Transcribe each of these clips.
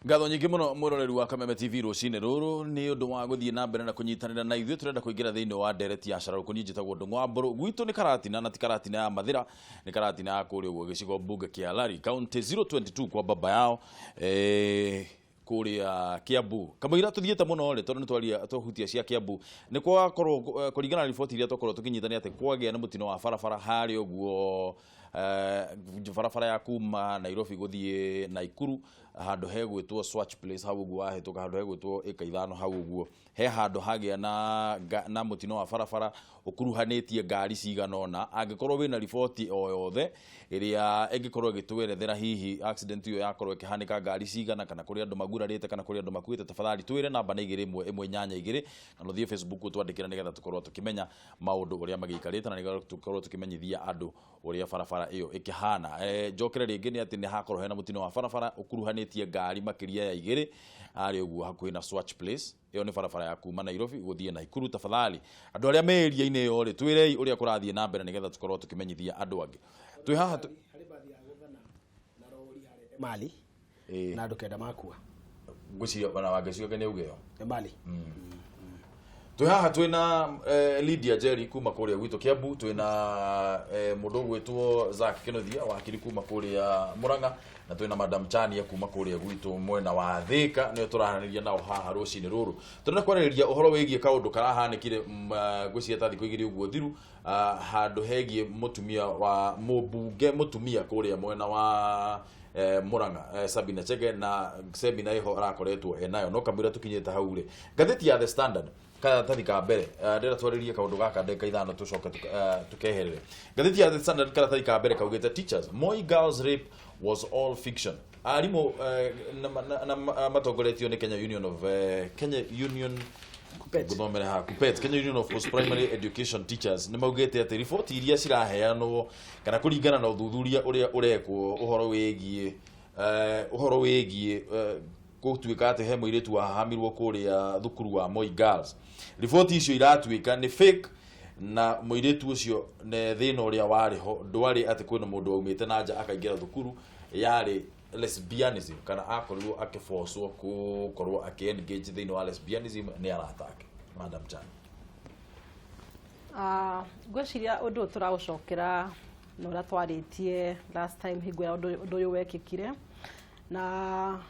Ngatho nyingĩ mũno mwĩroreri wa Kameme TV rũcinĩ rũrũ nĩ ũndũ wa gũthiĩ na mbere na kũnyitanĩra na ithuĩ. Tũrenda kũingĩra thĩinĩ wa ndereti ya cara rũkũ. Niĩ njĩtagwo Ndũng'ũ wa Mbũrũ. Gwitũ nĩ Karatina, na ti Karatina ya Mathĩra, nĩ Karatina ya kũrĩa ũguo gĩcigo mbunge kĩa Lari, kaunti 022, kwa baba yao kũrĩa Kiambu. Kamũira tũthiĩte mũno rĩ, tondũ nĩ twaria twahutia cia Kiambu, nĩ kwakorwo kũringana na riboti iria twakorwo tũkĩnyita nĩ atĩ kwagĩa na mũtino wa barabara harĩa ũguo barabara ya kuma Nairobi gũthiĩ Naikuru, handũ hegwĩtwo Swatch Place hau ũguo, wahĩtũka handũ hegwĩtwo ĩka 5 hau ũguo, he handũ hagĩa na mũtino wa barabara ũkuruhanĩtie ngari cigana ũna. Angĩkorwo wĩna riboti o yothe ĩrĩa ĩngĩkorwo ĩgĩtwerethera hihi accident ĩyo yakorwo ĩkĩhanĩka ngari cigana, kana kũrĩ andũ magurarĩte, kana kũrĩ andũ makuĩte, tafadhali twĩre. Namba nĩ 21882, na ũthiĩ Facebook ũtwandĩkĩre nĩgetha tũkorwo tũkĩmenya maũndũ ũrĩa magĩikarĩte, na nĩgetha tũkorwo tũkĩmenyithia andũ ũrĩa barabara ĩyo ĩkĩhana. Njokere rĩngĩ nĩ atĩ nĩ hakorwo hena mũtino wa barabara ũkuruhanĩtie ngari makĩria ya 2 harĩa ũguo hakuhĩ na Swatch Place. Ĩyo nĩ barabara ya kuma Nairobi gũthiĩ Naikuru. Tafadhali andũ arĩa me area-inĩ ĩyo rĩ, twĩrei ũrĩa kũrathiĩ na mbere nĩgetha tũkorwo tũkĩmenyithia andũ angĩ. Twĩ haha Harĩ bathi ya gũthana na rori harĩa Emali na andũ 9 makua. Ngwĩciria ona Wangeci nĩ auge ĩyo. Emali. Twĩ haha twĩna Lydia Jerry kuma kũrĩa gwitũ Kiambu, twĩna mũndũ ũgwĩtwo Zack Kĩnuthia, wakiri kuma kũrĩa Murang'a, na twĩna Madam Chania kuma kũrĩa gwitũ mwena wa Thĩka. Nĩo tũraranĩria nao haha rũcinĩ rũrũ. Tũrenda kwarĩrĩria ũhoro wĩgiĩ kaũndũ karahanĩkire ngwĩciria ta thikũ 2 ũguo thiru, handũ hegiĩ mũtumia wa mũmbunge mũtumia kũrĩa mwena wa Murang'a, Sabina Chege, na semina ĩho arakoretwo enayo. No kamũira tũkinyĩte hau rĩ, ngathĩti ya The Standard karatathi ka mbere, ndĩrenda twarĩrie kaũndũ gaka ndagĩka 5 tũcoke tũkeherere. Ngathĩti ya The Standard karatathi ka mbere kaugĩte, "Teachers: Moi Girls rape was all fiction." Arimũ na matongoretio nĩ Kenya Union Kuppet. Ngũthomere haha, Kuppet, Kenya Union of Post Primary Education Teachers, nĩ maugĩte atĩ riboti iria ciraheanwo kana kũringana na ũthuthuria ũrĩa ũrekwo ũhoro wĩgiĩ gũtuĩka atĩ he mũirĩtu wahahamirwo kũrĩa thukuru wa Moi Girls, riboti icio iratuĩka nĩ fake, na mũirĩtu ũcio ne thĩna ũrĩa warĩ ho ndwarĩ atĩ kwĩna mũndũ waumĩte na nja akaingĩra thukuru, yarĩ lesbianism, kana akorirwo akĩbocwo gũkorwo akĩ-engage thĩinĩ wa lesbianism nĩ arata ake. Madam Chan. Ah, ngwĩciria ũndũ ũyũ tũraũcokera na ũrĩa twarĩtie last time hingo ya ũndũ ũyũ wekĩkire, na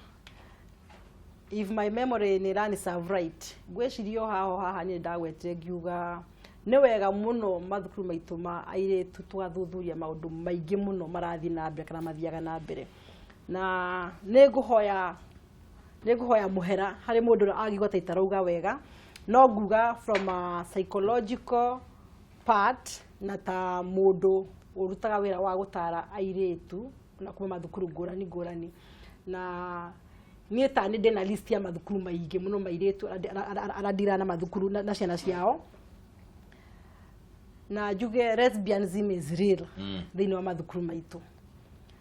if my memory nĩ ĩrani serve right, ngwĩciria o haha o haha niĩ ndagwetire ngiuga nĩ wega mũno mathukuru maitũ ma airĩtu tũgathuthuria maũndũ maingĩ mũno marathiĩ na mbere kana mathiaga na mbere. Na nĩ ngũhoya mũhera harĩ mũndũ ũrĩa angiuga ta itarauga wega, no nguga from a psychological part na ta mũndũ ũrutaga wĩra wa gũtara airĩtu na kuma mathukuru ngũrani ngũrani, na niĩ ta nĩ ndĩna list ya mathukuru maingĩ mũno mairĩtu arandira na mathukuru na ciana ciao, na njuge lesbianism is real thĩinĩ wa mathukuru maitũ,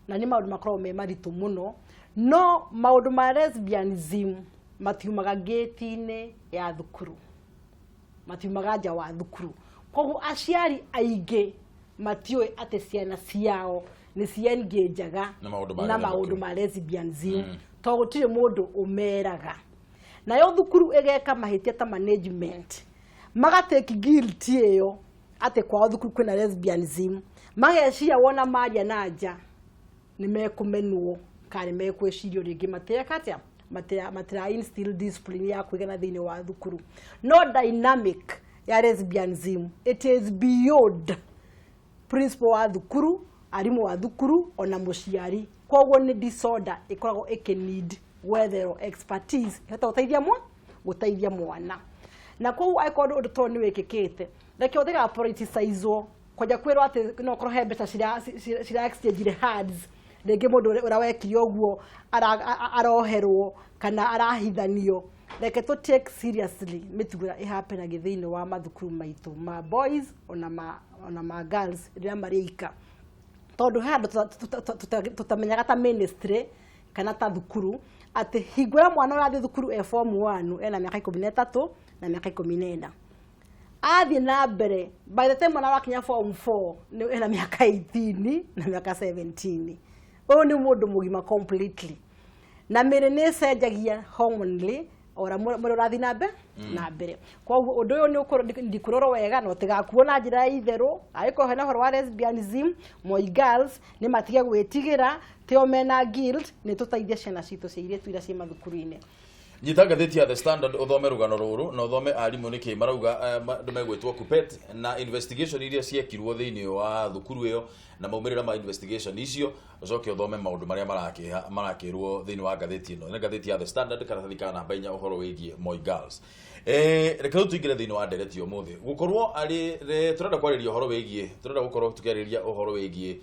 na nĩ maũndũ makoragwo me maritũ mũno. No maũndũ ma lesbianism matiumaga ngĩti-inĩ ya thukuru, matiumaga nja wa thukuru. Koguo aciari aingĩ matiũĩ atĩ ciana ciao nĩ ciengajaga na maũndũ ma na gĩthemba maũndũ kĩu. Ma lesbianism, tondũ gũtirĩ mũndũ ũmeraga. Nayo thukuru ĩgeka mahĩtia ta management, magatake guilt ĩyo atĩ kwao thukuru kwĩna lesbianism, mageciria wona maria na nja nĩ mekũmenwo kana nĩ mekwĩcirio rĩngĩ matireka atĩa, matira instill discipline ya kũigana thĩinĩ wa thukuru. No dynamic ya lesbianism, it is beyond principal wa thukuru, arimũ wa thukuru, ona mũciari. Koguo nĩ disorder ĩkoragwo ĩkĩ gwetherwo expertise ĩhote gũteithia mwana. Na koguo angĩkorwo ũndũ tondũ nĩ wĩkĩkĩte, reke ũthiga politicizwo kwanja kwĩrwo atĩ no korwo he mbeca cira exchange hands, rĩngĩ mũndũ ũrĩa wekire ũguo aroherwo kana arahithanio. Reke tũ take seriously mĩtugo ĩrĩa ĩhapenagia thĩinĩ wa mathukuru maitũ ma boys ona ma girls rĩrĩa marĩ ika, tondũ he handũ tũtamenyaga ta ministry kana ta thukuru atĩ hingo ĩrĩa mwana ũrathiĩ thukuru e form 1 ena mĩaka 13 na mĩaka 14, athiĩ na mbere, by the time mwana wakinya form 4 nĩ ena mĩaka 18 na mĩaka 17. Ũyũ nĩ mũndũ mũgima completely. Na mĩrĩ nĩ ĩcenjagia hormonally ora mũrĩ ũrathiĩ na mbere na mbere. Koguo ũndũ ũyũ nĩ ũkũrwo ndikũrorwo wega na ũtigakuo na njĩra ya itherũ. Angĩkorwo hena ũhoro wa lesbianism, Moi Girls nĩ matige gwĩtigĩra, tio mena guilt, nĩ tũteithie ciana citũ cia airĩtu iria ciĩ mathukuru-inĩ. Nyita ngathĩti ya The Standard ũthome rũgano rũrũ na ũthome arimũ nĩkĩ marauga andũ megwĩtwo KUPPET na investigation iria ciekirwo thĩinĩ wa thukuru ĩyo na maumĩrĩra ma investigation icio. Ũcoke ũthome maũndũ marĩa marakĩrwo thĩinĩ wa ngathĩti ĩno. Nĩ ngathĩti ya The Standard, karatathi ka namba 4, ũhoro wĩgiĩ Moi Girls. Reke rĩu tũingĩre thĩinĩ wa ndereti ũmũthĩ. Gũkorwo arĩ tũrenda kwarĩria ũhoro wĩgiĩ, tũrenda gũkorwo tũkĩarĩrĩria ũhoro wĩgiĩ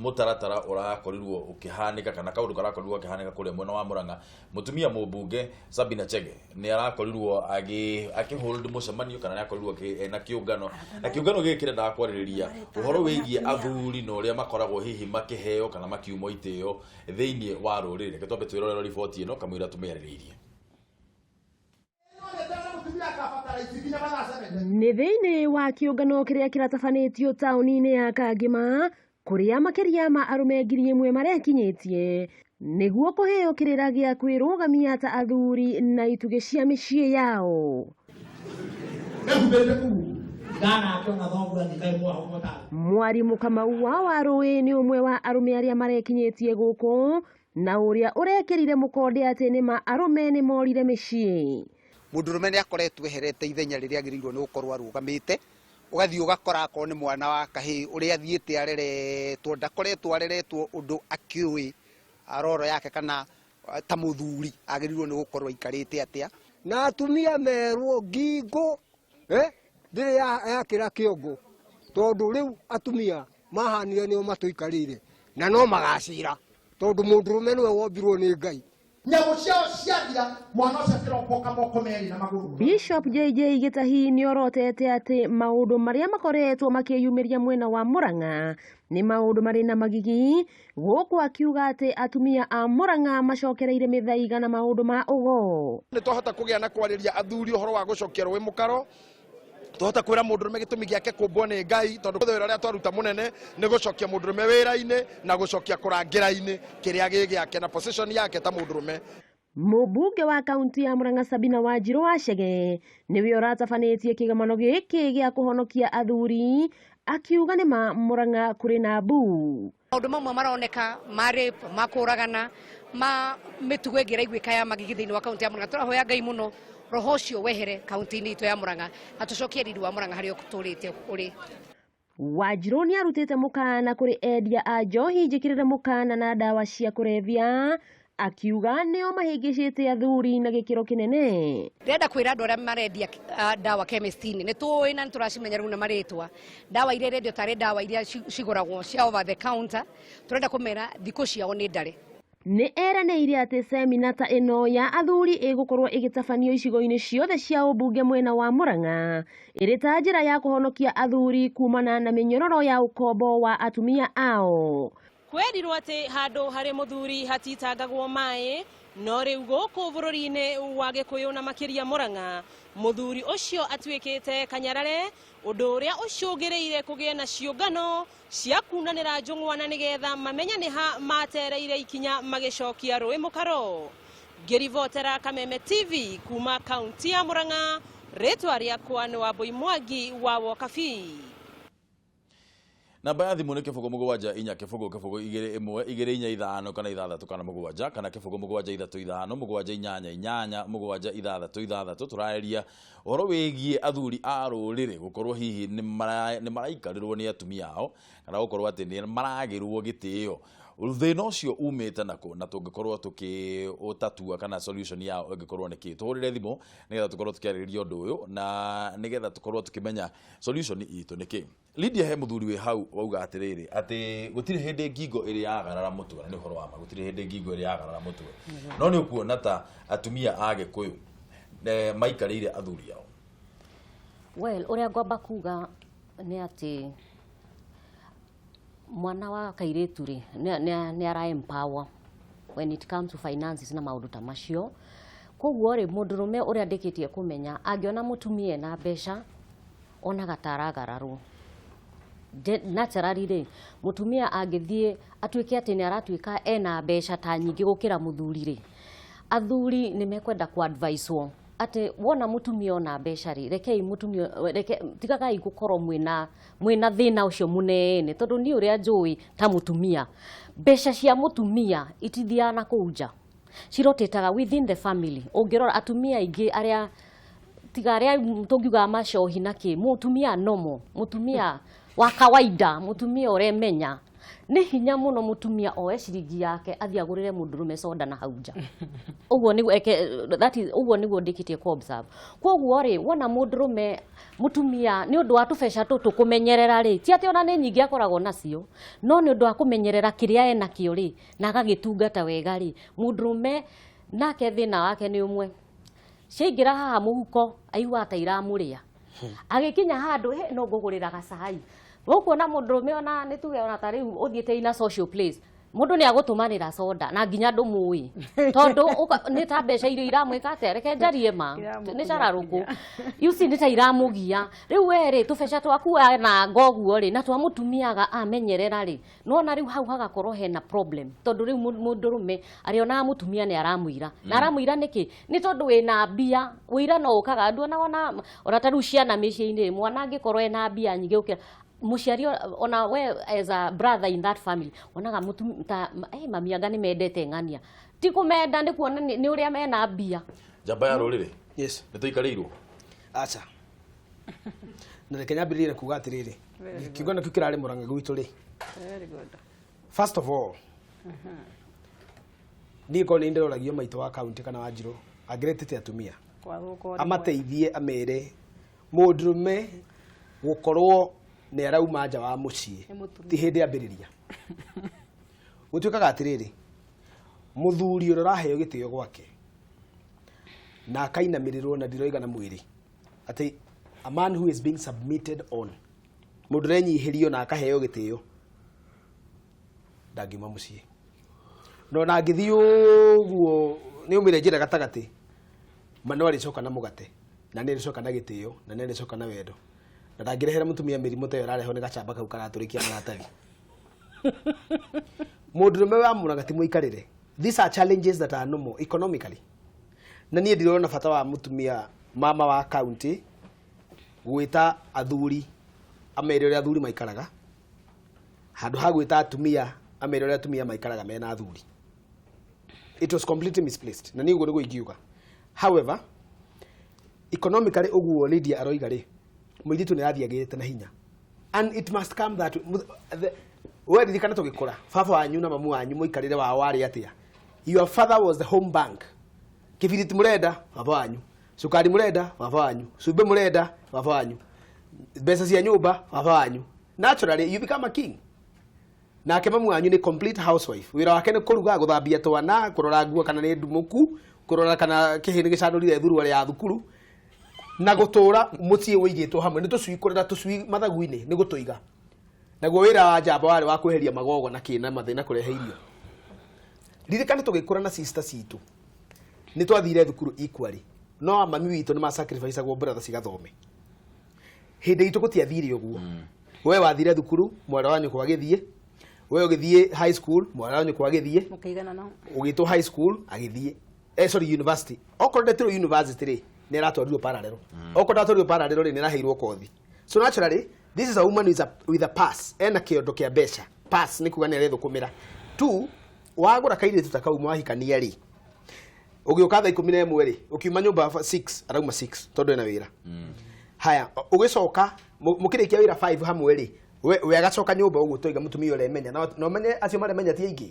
mũtaratara ũrakorirwo ũkĩhanĩka kana kaũndũ karakorirwo gakĩhanĩka kũrĩa mwena wa Murang'a. Mũtumia mũmbunge Sabina Chege nĩ arakorirwo akĩ hold mũcemanio kana nĩ akorirwo ena kĩũngano, na kĩũngano gĩkĩ kĩrendaga kwarĩrĩria ũhoro wĩgiĩ athuri na ũrĩa makoragwo hihi makĩheo kana makiumwo itĩo thĩinĩ wa rũrĩrĩ. Reke twambe twĩrorere riboti ĩno kamũira tũmĩarĩrĩirie. Nĩ thĩinĩ wa kĩũngano kĩrĩa kĩratabanĩtio taũni-inĩ ya Kangĩma, kũrĩa makĩria ma arũme 1,000 marekinyĩtie nĩguo kũheo kĩrĩra gĩa kwĩrũgamia ta athuri na itugĩ cia mĩciĩ yao. Ehumbĩte kuu ndanake ona thoguo athikae mwaho. Mwarimũ Kamau wa Warũĩ nĩ ũmwe wa arũme arĩa marekinyĩtie gũkũ na ũrĩa ũrekĩrire mũkonde atĩ nĩma arũme nĩ morire mĩciĩ. Mũndũrũme nĩ akoretwo eherete ithenya rĩrĩa agĩrĩirwo nĩ gũkorwo arũgamĩte. Ũgathiĩ ũgakora akorwo nĩ mwana wa kahĩĩ ũrĩa athiĩte areretwo, ndakoretwo areretwo ũndũ akĩũĩ roro yake kana ta mũthuri agĩrĩirwo nĩ gũkorwo aikarĩte atĩa. Na atumia merwo ngingo ndĩrĩ yakĩra kĩongo, tondũ rĩu atumia mahanire nĩo matũikarĩire na no magacira, tondũ mũndũrũme nĩwe wombirwo nĩ Ngai. Nyamũ ciao ciathira, mwana ũcio akĩropoka moko merĩ na magũrũ. Bishop JJ Gĩtahi nĩorotete atĩ maũndũ marĩa makoretwo makĩyumĩria mwena wa Murang'a nĩ maũndũ marĩ na magigi, gũkũ akiuga atĩ atumia a Murang'a macokereire mĩthaiga na maũndũ ma ũgo. Nĩ twahota kũgĩa na kwarĩria athuri ũhoro wa gũcokia rũĩ mũkaro, twahota kwĩra mũndũrũme gĩtũmi gĩake kũmbwo nĩ Ngai, tondũ wĩra ũrĩa twaruta mũnene nĩ gũcokia mũndũrũme wĩra-inĩ na gũcokia kũrangĩra-inĩ kĩrĩa gĩ gĩake na position yake ta mũndũrũme. Mũmbunge wa kaunti ya Murang'a Sabina Wanjirũ wa Chege nĩwe ũratabanĩtie kĩgomano gĩkĩ gĩa kũhonokia athuri, akiuga nĩma Murang'a kũrĩ na mbu. Maũndũ mamwe maroneka ma rape, ma kũragana, ma mĩtugo ĩngĩ ĩraiguĩka ya magigi thĩinĩ wa kaunti ya Murang'a. Tũrahoya Ngai mũno roho ũcio wehere kaunti-inĩ itũ ya Murang'a na tũcokie riri wa Murang'a harĩa ũtũrĩte ũrĩ. Wanjirũ nĩarutĩte mũkana kũrĩ endia a njohi njĩkĩrĩre mũkana na ndawa cia kũrebia, akiuga nĩo mahĩngĩcĩte athuri na gĩkĩro kĩnene. Ndĩrenda kwĩra andũ arĩa marendia ndawa chemist-inĩ, nĩ tũĩ na nĩ tũracimenya rĩu na marĩtwa, ndawa iria irendio tarĩ ndawa iria cigũragwo cia over the counter. Tũrenda kũmera thikũ ciao nĩ ndare. Nĩ eranĩire atĩ semina ta ĩno ya athuri ĩgũkorwo ĩgĩtabanio icigo-inĩ ciothe cia ũmbunge mwena wa Murang'a ĩrĩ ta njĩra ya kũhonokia athuri kumana na mĩnyororo ya ũkombo wa atumia ao. Kwerirwo atĩ handũ harĩ mũthuri hatitangagwo maĩ, no rĩu gũkũ bũrũri-inĩ wa Gĩkũyũ na makĩria Murang'a, mũthuri ũcio atuĩkĩte kanyarare, ũndũ ũrĩa ũcũngĩrĩire kũgĩe na ciũngano cia kunanĩra njũng'wa na nĩgetha mamenye nĩ ha matereire ikinya magĩcokia rũĩ mũkaro. Ngĩribotera Kameme TV kuma kaunti ya Murang'a, rĩtwa rĩakwa nĩ Wambui Mwangi wa Wokabi. Namba ya thimũ nĩ 0 7 4 0 0 2 1 2 4 5 kana 6 kana 7 kana 0 7 3 5 7 8 8 7 6 6. Tũrareria ũhoro wĩgiĩ athuri a rũrĩrĩ gũkorwo hihi nĩ maraikarĩrwo nĩ atumia ao kana gũkorwo atĩ nĩ maragĩrwo gĩtĩo. Thĩna ũcio umĩte nakũ na tũngĩkorwo tũkĩũtatua kana solution yao ĩngĩkorwo nĩ kĩ? Tũhũrĩre thimũ nĩgetha tũkorwo tũkĩarĩrĩria ũndũ ũyũ na nĩgetha tũkorwo tũkĩmenya solution itũ nĩ kĩ. Lydia, he mũthuri wĩ hau wauga atĩrĩrĩ atĩ gũtirĩ hĩndĩ ngingo ĩrĩ yagarara mũtwe, na nĩ ũhoro wa ma, gũtirĩ hĩndĩ ngingo ĩrĩ yagarara mũtwe. No nĩ ũkuona ta atumia a Gĩkũyũ maikarĩire athuri ao? Well, ũrĩa ngwamba kuga nĩ atĩ mwana wa kairĩtu rĩ nĩ ara empower when it comes to finances na maũndũ ta macio. Koguo rĩ, mũndũrũme ũrĩa ndĩkĩtie kũmenya angĩona mũtumia ena mbeca onaga ta aragararwo. Naturally rĩ, mũtumia angĩthiĩ atuĩke atĩ nĩ aratuĩka ena mbeca ta nyingĩ gũkĩra mũthuri rĩ, athuri nĩ mekwenda ku advicewo atĩ wona mũtumia ona mbeca rĩ, rekei mũtumia, reke tigagai gũkorwo mwĩna thĩna ũcio mũnene, tondũ niĩ ũrĩa njũĩ ta mũtumia, mbeca cia mũtumia itithiaga na kũu nja, cirotĩtaga within the family. Ũngĩrora atumia aingĩ arĩa tiga arĩa tũngiuga macohi na kĩ, mũtumia nomo, mũtumia wa kawaida, mũtumia ũremenya, nĩ hinya mũno mũtumia oe ciringi yake athiĩ agũrĩre mũndũrũme soda na hau nja. Ũguo nĩguo eke, that is, ũguo nĩguo ndĩkĩtie ku observe. Koguo rĩ, wona mũndũrũme, mũtumia nĩ ũndũ wa tũbeca tũtũ kũmenyerera rĩ, ti atĩ ona nĩ nyingĩ akoragwo nacio, no nĩ ũndũ wa kũmenyerera kĩrĩa enakĩo rĩ, na agagĩtungata wega rĩ, mũndũrũme nake thĩna wake nĩ ũmwe, ciaingĩra haha mũhuko aiguaga ta iramũrĩa, agĩkinya handũ he no ngũgũrĩra gacai. Ũkuona mũndũrũme ona nĩ tuge ona ta rĩu ũthiĩte in a social place, mũndũ nĩ agũtũmanĩra soda na nginya ndũmũĩ, tondũ nĩ ta mbeca iria iramwĩka atĩa, reke njarie ma nĩ cararũkũ, you see, nĩ ta iramũgia. Rĩu we rĩ, tũbeca twaku na ũguo rĩ, na twa mũtumiaga amenyerera rĩ, nona rĩu hau hagakorwo hena problem, tondũ rĩu mũndũrũme arĩonaga mũtumia nĩ aramũira, na aramũira nĩkĩ? Nĩ tondũ wĩna mbia. Ũira no ũkaga nduona ona ta rĩu ciana mĩciĩ-inĩ, mwana angĩkorwo ena mbia nyingĩ gũkĩra mũciari, ona we as a brother in that family, wonaga ta mami anga nĩ mendete ng'ania, ti kũmenda, nĩ kuona nĩ ũrĩa mena mbia. Njamba ya rũrĩrĩ. Yes. Nĩ tũikarĩirwo. Aca, na reke nyambĩrĩrie na kuga atĩrĩrĩ, kĩũngano kĩu kĩrarĩ Mũrang'a gwitũ rĩ, first of all, niĩ korwo nĩ ndĩroragio maitũ wa kaunti kana wa Njirũ angĩretete atumia amateithie, amere mũndũrũme gũkorwo nĩ arauma nja wa mũciĩ ti hĩndĩ ambĩrĩria. Gũtuĩkaga atĩrĩrĩ, mũthuri ũrĩa ũraheo gĩtĩo gwake na akainamĩrĩrwo, na ndiroiga na mwĩrĩ, atĩ a man who is being submitted on, mũndũ ũrenyihĩrio na akaheo gĩtĩo, ndangiuma mũciĩ. No na angĩthiĩ ũguo nĩ umĩre njĩra gatagatĩ, ma no arĩcoka na mũgate, na nĩ arĩcoka na gĩtĩo, na nĩ arĩcoka na wendo, na ndangĩrehera mũtumia mĩrimũ ta ĩyo ĩrarehwo nĩ gacamba kau karatũrĩkia maratathi. Mũndũrũme wa Mũrang'a ti mũikarĩre. These are challenges that are normal economically, na niĩ ndirona bata wa mũtumia mama wa county gwĩta athuri amere ũrĩa athuri maikaraga, handũ ha gwĩta atumia amere ũrĩa atumia maikaraga mena athuri. It was completely misplaced, na niĩ ũguo nĩguo ingiuga. However, economically, ũguo Lydia aroiga rĩ, mũirĩtu nĩ arathiĩ agĩte na hinya, and it must come that we ririkana tũgĩkũra, baba wanyu na mamu wanyu mũikarĩre wao warĩ atĩa? Your father was the home bank. Kĩbiriti mũrenda, baba wanyu; cukari mũrenda, baba wanyu; cumbĩ mũrenda, baba wanyu; mbeca cia nyũmba, baba wanyu. Naturally you become a king. Nake mamu wanyu nĩ complete housewife. Wĩra wake nĩ kũruga, gũthambia twana, kũrora nguo kana nĩ ndumũku, kũrora kana kĩhĩ nĩ gĩcanũrire thuruarĩ ya thukuru, na gũtũra mũciĩ ũigĩtwo hamwe nĩ tũcui, kũrera tũcui mathagu-inĩ nĩ gũtũiga. Naguo wĩra wa njamba warĩ wa kweheria magogo na kĩ na mathĩna, kũrehe irio. Ririkana tũgĩkũra na sister citũ nĩ twathire thukuru equally, no mami witũ nĩ ma sacrifice-agwo brother cigathome. Hĩndĩ itũ gũtiathire ũguo. We wathire thukuru, mwarĩ wa nyũkwa agĩthiĩ. We ũgĩthiĩ high school, mwarĩ wa nyũkwa agĩthiĩ. Mũkĩiganana. Ũgĩtwo high school agĩthiĩ, sorry, university. Okorwo ndetirwo university rĩ, nĩ aratwarirwo parallel. Okorwo ndatwarirwo parallel rĩ, nĩ araheirwo kothi. So naturally this is a woman with a pass, ena kĩondo kĩa mbeca. Pass nĩ kuga nĩ arethũkũmĩra two. Wagũra kairĩtu ta kau, mwahikania rĩ, ũgĩũka thaa 11 rĩ, ũkiuma nyũmba 6, arauma 6 tondũ ena wĩra. Haya, ũgĩcoka mũkĩrĩkia wĩra 5 hamwe rĩ, we agacoka nyũmba ũguo toiga mũtumia ũremenya, na ũmenye acio maremenya ti aingĩ,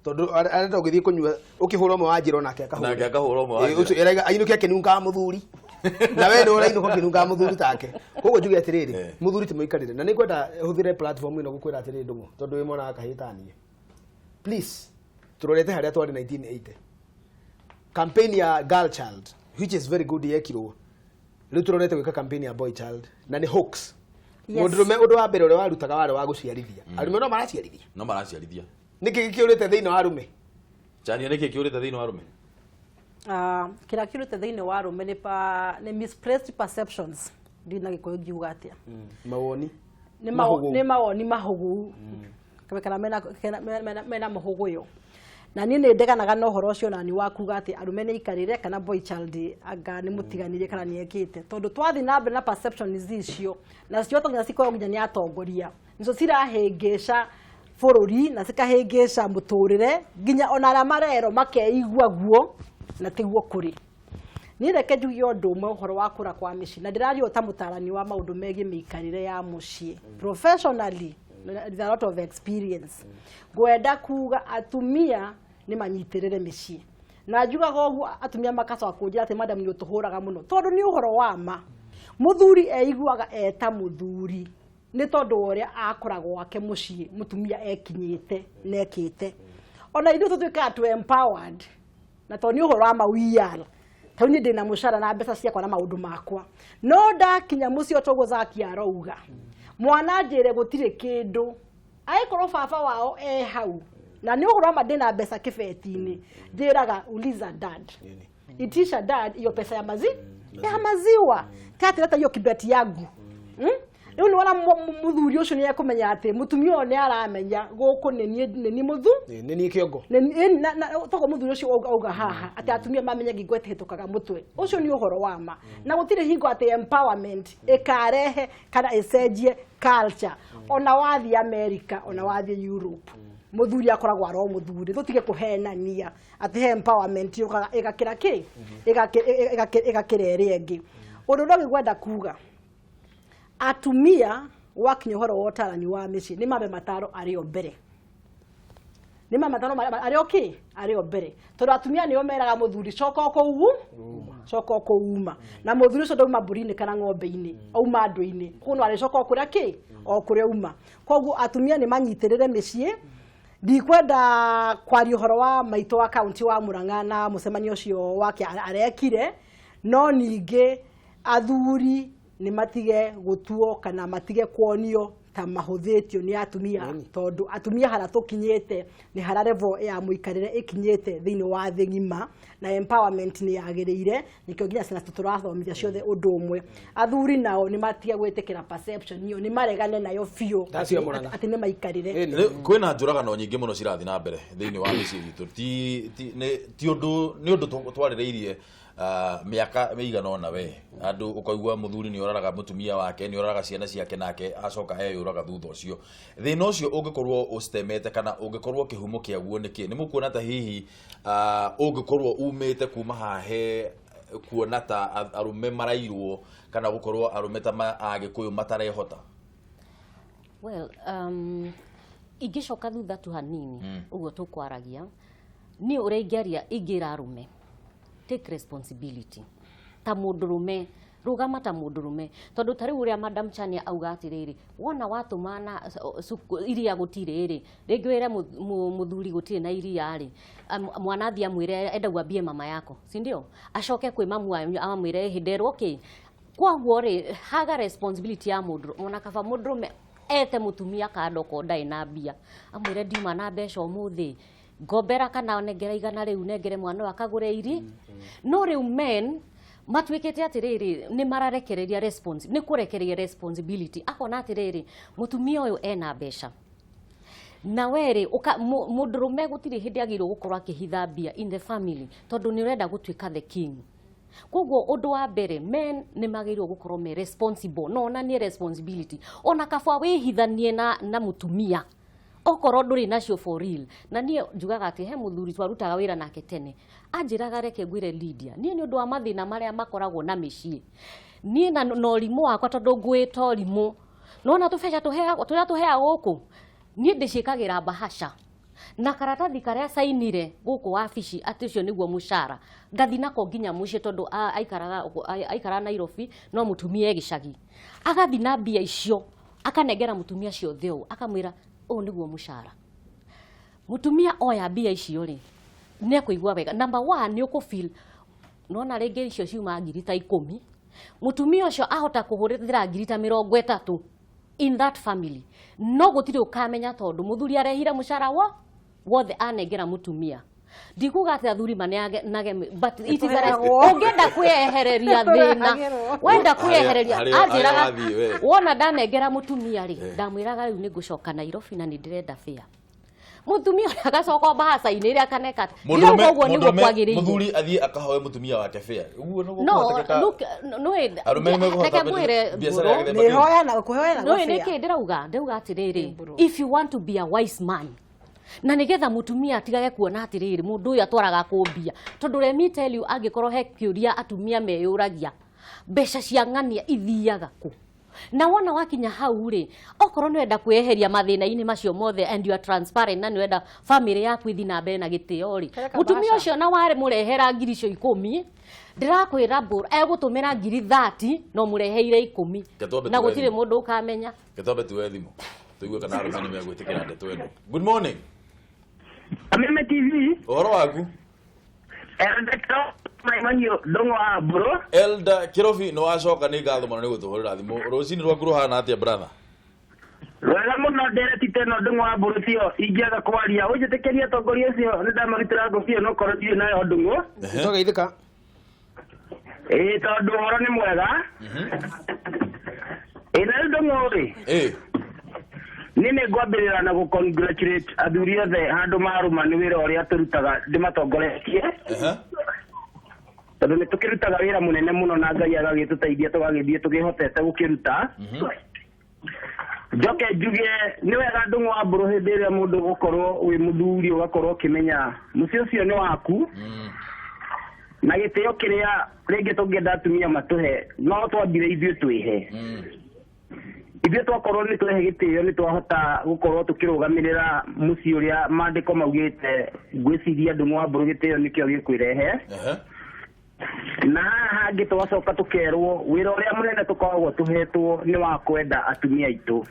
tondũ arenda ũgĩthiĩ kũnyua ũkĩhũra ũmwe wa njĩra, onake akahũra. Nake akahũra ũmwe wa Ĩ, njĩra. Ũcio eraiga ainũke akĩnungaga mũthuri, na we nĩ ũrainũka ũkĩnungaga mũthuri take. Koguo njuge atĩrĩrĩ, mũthuri ti mũikarĩre, na nĩ ngwenda hũthĩre platform ĩno gũkwĩra atĩrĩrĩ, ndũng'ũ, tondũ wĩ mwana wa kahĩĩ ta niĩ, please, tũrorete harĩa twarĩ 1980. Campaign ya girl child, which is very good, yekirwo. Rĩu tũrorete gwĩka campaign ya boy child, na nĩ hoax. Mũndũrũme ũndũ wa mbere ũrĩa warutaga warĩ wa gũciarithia. Arũme no maraciarithia. No maraciarithia. Nĩkĩ gĩkĩũrĩte thĩinĩ wa arũme? Chania, nĩkĩ kĩũrĩte thĩinĩ wa arũme? Kĩrĩa kĩũrĩte thĩinĩ wa arũme nĩ misplaced perceptions. Ndiũĩ na Gĩkũyũ ngiuga atĩa. Mawoni. Nĩ Mahũgũu. Nĩ mawoni mahũgũu kana mena mũhũgũyo, na niĩ nĩ ndeganaga na ũhoro ũcio nani wa kuga atĩ arũme nĩ aikarĩre kana boy child anga nĩ mũtiganire kana nĩ ekĩte, tondũ twathiĩ na mbere na perception icio nacio to nginya cikorwo nginya nĩ atongoria nicio cirahĩngĩca bũrũri na cikahĩngĩca mũtũrĩre, nginya ona arĩa marerwo makeigua guo na tiguo kũrĩ. Niĩ reke njuge ũndũ ũmwe ũhoro wa kũra kwa mĩciĩ, na ndĩraria ũũ ta mũtarani wa maũndũ megiĩ mĩikarĩre ya mũciĩ professionally with a lot of experience. Ngwenda kuga atumia nĩ manyitĩrĩre mĩciĩ, na njugaga ũguo atumia makacoka kũnjĩra atĩ, "Madam, nĩ ũtũhũraga mũno," tondũ nĩ ũhoro wa ma. Mũthuri eiguaga eta mũthuri nĩ tondũ wa ũrĩa akũra gwake mũciĩ, mũtumia ekinyĩte na ekĩte. Ona ithuĩ tũtuĩkaga tu empowered na tondũ nĩ ũhoro wa ma, we are tondũ niĩ ndĩna mũcara na mbeca ciakwa na maũndũ makwa, no ndakinya mũciĩ o toguo Zaki arauga, mwana njĩre gũtirĩ kĩndũ angĩkorwo baba wao e hau, na nĩ ũhoro wa ma ndĩna mbeca kĩbeti-inĩ, njĩraga, "Uliza dad, itisha dad hiyo pesa ya maziwa, tatireta hiyo kibeti yangu." Rĩu nĩwona mũthuri ũcio nĩ ekũmenya atĩ mũtumia ũyũ nĩ aramenya gũkũ nĩ niĩ nĩ niĩ mũthu Nĩ niĩ kĩongo. Toguo mũthuri ũcio auga haha atĩ atumia mamenye ngingo ĩtihĩtũkaga mũtwe, ũcio nĩ ũhoro wa ma, na gũtirĩ hingo atĩ empowerment ĩkarehe kana ĩcenjie culture. Ona wathiĩ America, ona wathiĩ Europe, mũthuri akoragwo aro mũthuri. Tũtige kũhenania atĩ he empowerment yũkaga ĩgakĩra kĩ ĩgakĩra ĩrĩa ĩngĩ. Ũndũ ũrĩa ũngĩ ngwenda kuga, atumia wakinya ũhoro wa ũtarani wa mĩciĩ, nĩ mambe mataro arĩ o mbere, nĩ mambe mataro arĩ o kĩ arĩ o mbere, tondũ atumia nĩo meraga mũthuri, "Coka o kũu, coka o kũu uma," na mũthuri ũcio ndauma mbũri-inĩ kana ng'ombe-inĩ, auma andũ-inĩ, koguo no arĩcoka o kũrĩa kĩ o kũrĩa uma. Koguo atumia nĩ manyitĩrĩre mĩciĩ. Ndikwenda kwaria ũhoro wa maitũ wa kaunti wa Murang'a na mũcemanio ũcio wake arekire, no ningĩ athuri nĩ matige gũtuo kana matige kuonio ta mahũthĩtio nĩ atumia, tondũ atumia harĩa tũkinyĩte nĩ harĩa level ya mũikarĩre ĩkinyĩte thĩinĩ wa thĩ ng'ima, na empowerment nĩ yagĩrĩire. Nĩkĩo nginya ciana citũ tũrathomithia ciothe ũndũ ũmwe. Athuri nao nĩ matige gwĩtĩkĩra perception ĩyo, nĩ maregane nayo biũ. Ndacio Murang'a. Atĩ nĩ maikarĩre. Rĩu kwĩna njũragano nyingĩ mũno cirathiĩ na mbere thĩinĩ wa mĩciĩ itũ. Ti ũndũ, nĩ ũndũ twarĩrĩirie mĩaka ĩigana ũna. We andũ ũkaigua mũthuri nĩ oraraga mũtumia wake, nĩ oraraga ciana ciake, nake acoka eyũraga thutha ũcio. Thĩna ũcio ũngĩkorwo ũcitemete kana ũngĩkorwo kĩhumo kĩaguo nĩ kĩ? Nĩ mũkuona ta hihi ũngĩkorwo umĩte kuma hahe kuona ta arũme marairwo kana gũkorwo arũme ta Agĩkũyũ matarehota? Well, ingĩcoka thutha tu hanini ũguo tũkwaragia, niĩ ũrĩa ingĩaria, ingĩra arũme, take responsibility ta mũndũrũme, rũgama ta mũndũrũme, tondũ ta rĩu ũrĩa Madam Chania auga atĩrĩrĩ, wona watũma na iria gũtirĩ rĩ, rĩngĩ wĩre mũthuri gũtirĩ na iria rĩ, mwana athiĩ amwĩre, "Enda uambie mama yako," si ndio? Acoke kwĩ mamu wanyu amwĩre, "Hĩndĩ ĩrwo kĩ." Koguo rĩ, haga responsibility ya mũndũ, ona kaba mũndũrũme ete mũtumia kando ko ndarĩ na mbia, amwĩre, "Ndiuma na mbeca ũmũthĩ, ngombera kana nengera 100 rĩu nengere mwana ũyũ akagũre iri." No rĩu men matuĩkĩte atĩrĩrĩ, nĩ mararekereria response, nĩ kũrekereria responsibility. Akona atĩrĩrĩ, mũtumia ũyũ ena mbeca na werĩ mũndũrũme gũtirĩ hĩndĩ agĩrĩirwo gũkorwo akĩhitha mbia in the family, tondũ nĩ ũrenda gũtuĩka the king. Koguo ũndũ wa mbere, men nĩ magĩrĩirwo gũkorwo me responsible, no onanie responsibility, ona kaba wĩhithanie na mũtumia okorwo ndũrĩ nacio for real. Na niĩ njugaga atĩ he mũthuri twarutaga wĩra nake tene anjĩraga, "Reke ngwĩre Lydia, niĩ nĩ ũndũ wa mathĩna marĩa makoragwo na mĩciĩ, niĩ na ũrimũ wakwa, tondũ ngwĩta ũrimũ, nona tũbeca tũheagwo tũrĩa tũheagwo gũkũ, niĩ ndĩciĩkagĩra bahasha na karatathi karĩa cainire gũkũ wabici atĩ ũcio nĩguo mũcara, ngathi nako nginya mũciĩ," tondũ aikaraga Nairobi no mũtumia e gĩcagi. Agathi na mbia icio akanengera mũtumia ciothe ũũ, akamwĩra, "Ũũ nĩguo mũcara." Mũtumia oya mbia icio rĩ, nĩ ekũigua wega. Number one, nĩ ũkũ feel nona rĩngĩ icio ciuma ngiri ta 10, mũtumia ũcio ahota kũhũthĩra ngiri ta 30 in that family, no gũtirĩ ũkamenya, tondũ mũthuri arehire mũcara wo wothe anengera mũtumia. Ndikuga atĩ athuri maneanage, but it is a Tũheagwo. Ũngĩenda kwĩyehereria thĩna, Tũrehagĩrwo. wenda kwĩyehereria, Harĩa anjĩraga wathiĩ we. wona ndanengera mũtumia rĩ, ndamwĩraga rĩu nĩ ngũcoka Nairobi na nĩ ndĩrenda fare. Mũtumia ũrĩa agacoka mbahaca-inĩ ĩrĩa akaneka atĩ ndirauga ũguo nĩguo kwagĩrĩire. Muthuri athie akahoe mutumia wake fare, uguo niguo No, kũhotekeka? look, no, Arũme nĩ mekũhota reke ngwĩre, biacara ya Mbũrũ. gĩthemba kĩu? Nĩhoyana kũhoyana. No nĩkĩ ndĩrauga atĩrĩrĩ, if you want to be a wise man, na nĩgetha mũtumia atigage kuona atĩrĩrĩ, mũndũ ũyũ atwaraga kũmbia, tondũ let me tell you, angĩkorwo he kĩũria atumia meyũragia, mbeca cia ng'ania ithiaga kũ? Na wona wakinya hau rĩ, okorwo nĩ wenda kwĩyeheria mathĩna-inĩ macio mothe and you are transparent, na nĩ wenda family yaku ithi na mbere na gĩtĩo rĩ, Kereka mũtumia bahasha. ũcio na warĩ mũrehera ngiri icio 10, ndĩrakwĩra mbũra egũtũmĩra ngiri 30 no mũreheire 10. Reke twambe Na tuoe gũtirĩ thimũ. mũndũ ũkamenya. Reke twambe tuoe thimũ tũigue kana arũme nĩ megwĩtĩkĩra ndeto ĩno. Good morning. Kameme TV. Ũhoro waku? Elder Maimanio Ndung'u wa Mbũrũ. Elder Kirobi, nĩ wacoka, nĩ ngatho mũno nĩ gũtũhũrĩra thimũ. Rũcinĩ rwaku rũhana atĩa, brother? Wega mũno. Ndereti teno Ndung'u wa Mbũrũ tio ingĩaga kwaria ũnjĩtĩkĩrie. Atongoria acio nĩ ndamarutĩra ngũbia, no korwo ndirĩ nayo Ndung'u. Tũgeithĩka. Ĩĩ, tondũ ũhoro nĩ mwega. Ĩĩ, na rĩu Ndung'u rĩ, niĩ nĩ ngwambĩrĩra na gũ congratulate athuri othe handũ marũma nĩ wĩra ũrĩa tũrutaga ndĩmatongoretie, tondũ nĩ tũkĩrutaga wĩra mũnene mũno na Ngai agagĩtũteithia tũgagĩthiĩ tũkĩhotete gũkĩruta. Njoke njuge nĩ wega, Ndung'u wa Mbũrũ, hĩndĩ ĩrĩa mũndũ gũkorwo wĩ mũthuri ũgakorwo ũkĩmenya mũciĩ ũcio nĩ waku, na gĩtĩo kĩrĩa rĩngĩ tũngĩenda atumia matũhe no twambire ithuĩ twĩhe. Ithuĩ twakorwo nĩ twehe gĩtĩo, nĩ twahota gũkorwo tũkĩrũgamĩrĩra mũciĩ ũrĩa maandĩko maugĩte. Ngwĩciria, Ndung'u wa Mbũrũ, gĩtĩo nĩkĩo gĩkwĩrehe. Na haha hangĩ twacoka tũkerwo wĩra ũrĩa mũnene tũkoragwo tũhetwo nĩ wa kwenda atumia aitũ,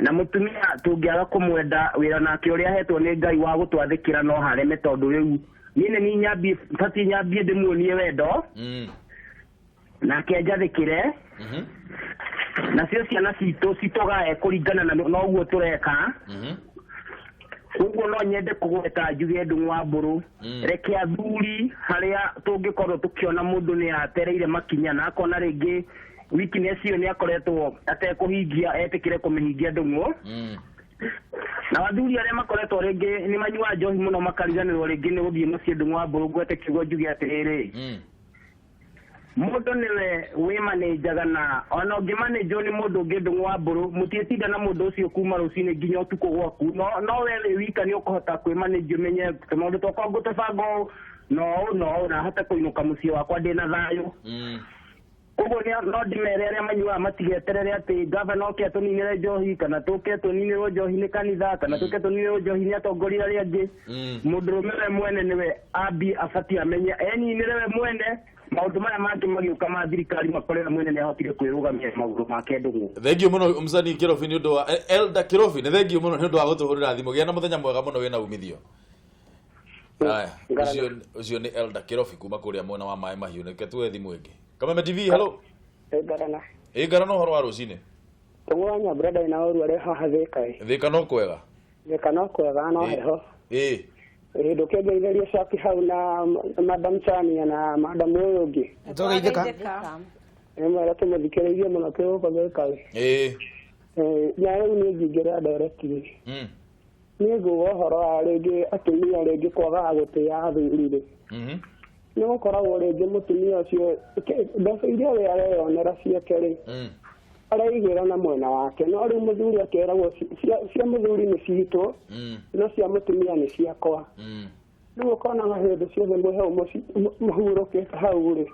na mũtumia tũngĩaga kũmwenda, wĩra nake ũrĩa ahetwo nĩ Ngai wa gũtwathĩkĩra no hareme, tondũ rĩu niĩ nĩ niĩ nyambie, batiĩ nyambie ndĩmuonie wendo nake anjathĩkĩre, nacio ciana citũ citũgae kũringana na noguo tũreka. Koguo no nyende kũgweta njuge, Ndung'u wa Mbũrũ, reke athuri harĩa tũngĩkorwo tũkĩona mũndũ nĩ atereire makinya na akona rĩngĩ weakness ĩyo nĩ akoretwo atekũhingia, etĩkĩre kũmĩhingia, Ndung'u. Na athuri arĩa makoretwo rĩngĩ nĩ manyuaga njohi mũno makariganĩrwo rĩngĩ nĩ gũthiĩ mũciĩ, Ndung'u wa Mbũrũ, ngwete kiugo njuge atĩrĩrĩ, mũndũ nĩwe wĩmanĩnjaga, na ona ũngĩmanĩnjwo nĩ mũndũ ũngĩ, Ndung'u wa Mbũrũ, mũtiĩtinda na mũndũ ũcio kuma rũcinĩ nginya ũtukũ gwaku, no we wĩ wika nĩ ũkũhota kwĩmanĩnjia, ũmenye tũmaũndũ twakwa ngũtũbanga ũũ na ũũ na ũũ, na hote kũinũka mũciĩ wakwa ndĩna thayũ. Koguo no ndĩmere arĩa manyuaga matigeterere atĩ gavana oke atũninĩre njohi, kana tũke tũninĩrwo njohi nĩ kanitha, kana tũke tũninĩrwo njohi nĩ atongoria arĩa angĩ. Mũndũrũme we mwene nĩwe ambie abatiĩ amenye eninĩre we mwene, maũndũ maya mangĩ magĩũka ma thirikari makorera mwene nĩ ahotire kwĩrũgamia na magũrũ make, Ndũng'ũ. Thengiũ mũno, msanii Kirobi, nĩ ũndũ wa Elder Kirobi, nĩ thengiũ mũno nĩ ũndũ wa gũtũhũrĩra thimũ. Gĩa na mũthenya mwega mũno wĩna umithio. Aya, ũcio nĩ Elder Kirobi kuma kũrĩa mwena wa Maĩ Mahiũ. Reke tuoe thimũ ĩngĩ. Kameme TV, hello. Ngarana. Ĩ ngarana, ũhoro wa rũcinĩ? Tũng'ũ wa Nyambura, ndarĩ na ũru arĩa haha Thĩka ĩ. Thĩka no kwega. Thĩka no kwega, no heho. Ĩ, ndũkĩngeithĩrie Capi hau na Madam Chania na Madam ũyũ ũngĩ. Tũgeithĩka. Nĩ mwega, tũmũthikĩrĩirie mũno twĩ gũkũ Thĩka ĩ. Na rĩu niĩ ngingĩrĩra ndereti. Niĩ nguga ũhoro wa rĩngĩ atumia rĩngĩ kwagaga gũtĩa athuri rĩ, nĩ gũkoragwo rĩngĩ mũtumia ũcio mbeca iria we areyonera ciake rĩ, areigĩra na mwena wake, no rĩu mũthuri akeragwo cia mũthuri nĩ citũ, no cia mũtumia nĩ ciakwa. Rĩu ũkonaga hĩndĩ ciothe mwĩ hau mũhurũkĩte hau rĩ,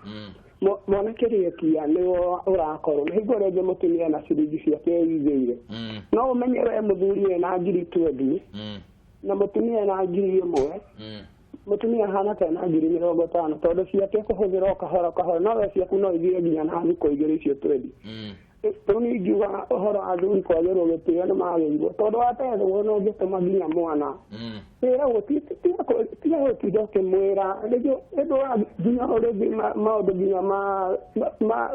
mwana kĩrĩkia nĩwe ũrakorwo na hingo rĩngĩ mũtumia na ciringi ciake eigĩire. No ũmenye we mũthuri ena ngiri 20 na mũtumia ena 1000, mũtumia ahana ta ena 50,000, tondũ ciake kũhũthĩra o kahora kahora, no we ciaku no ithire nginya na thikũ 2 icio 20. Rĩu niĩ ingiuga ũhoro wa athuri kwagĩrwo gĩtĩo nĩ magĩrĩirwo, tondũ watethwo no ũngĩtũma nginya mwana wĩragwo tiga gũtinda ũkĩmwĩra rĩngĩ ũndũ wa nginya rĩngĩ maũndũ nginya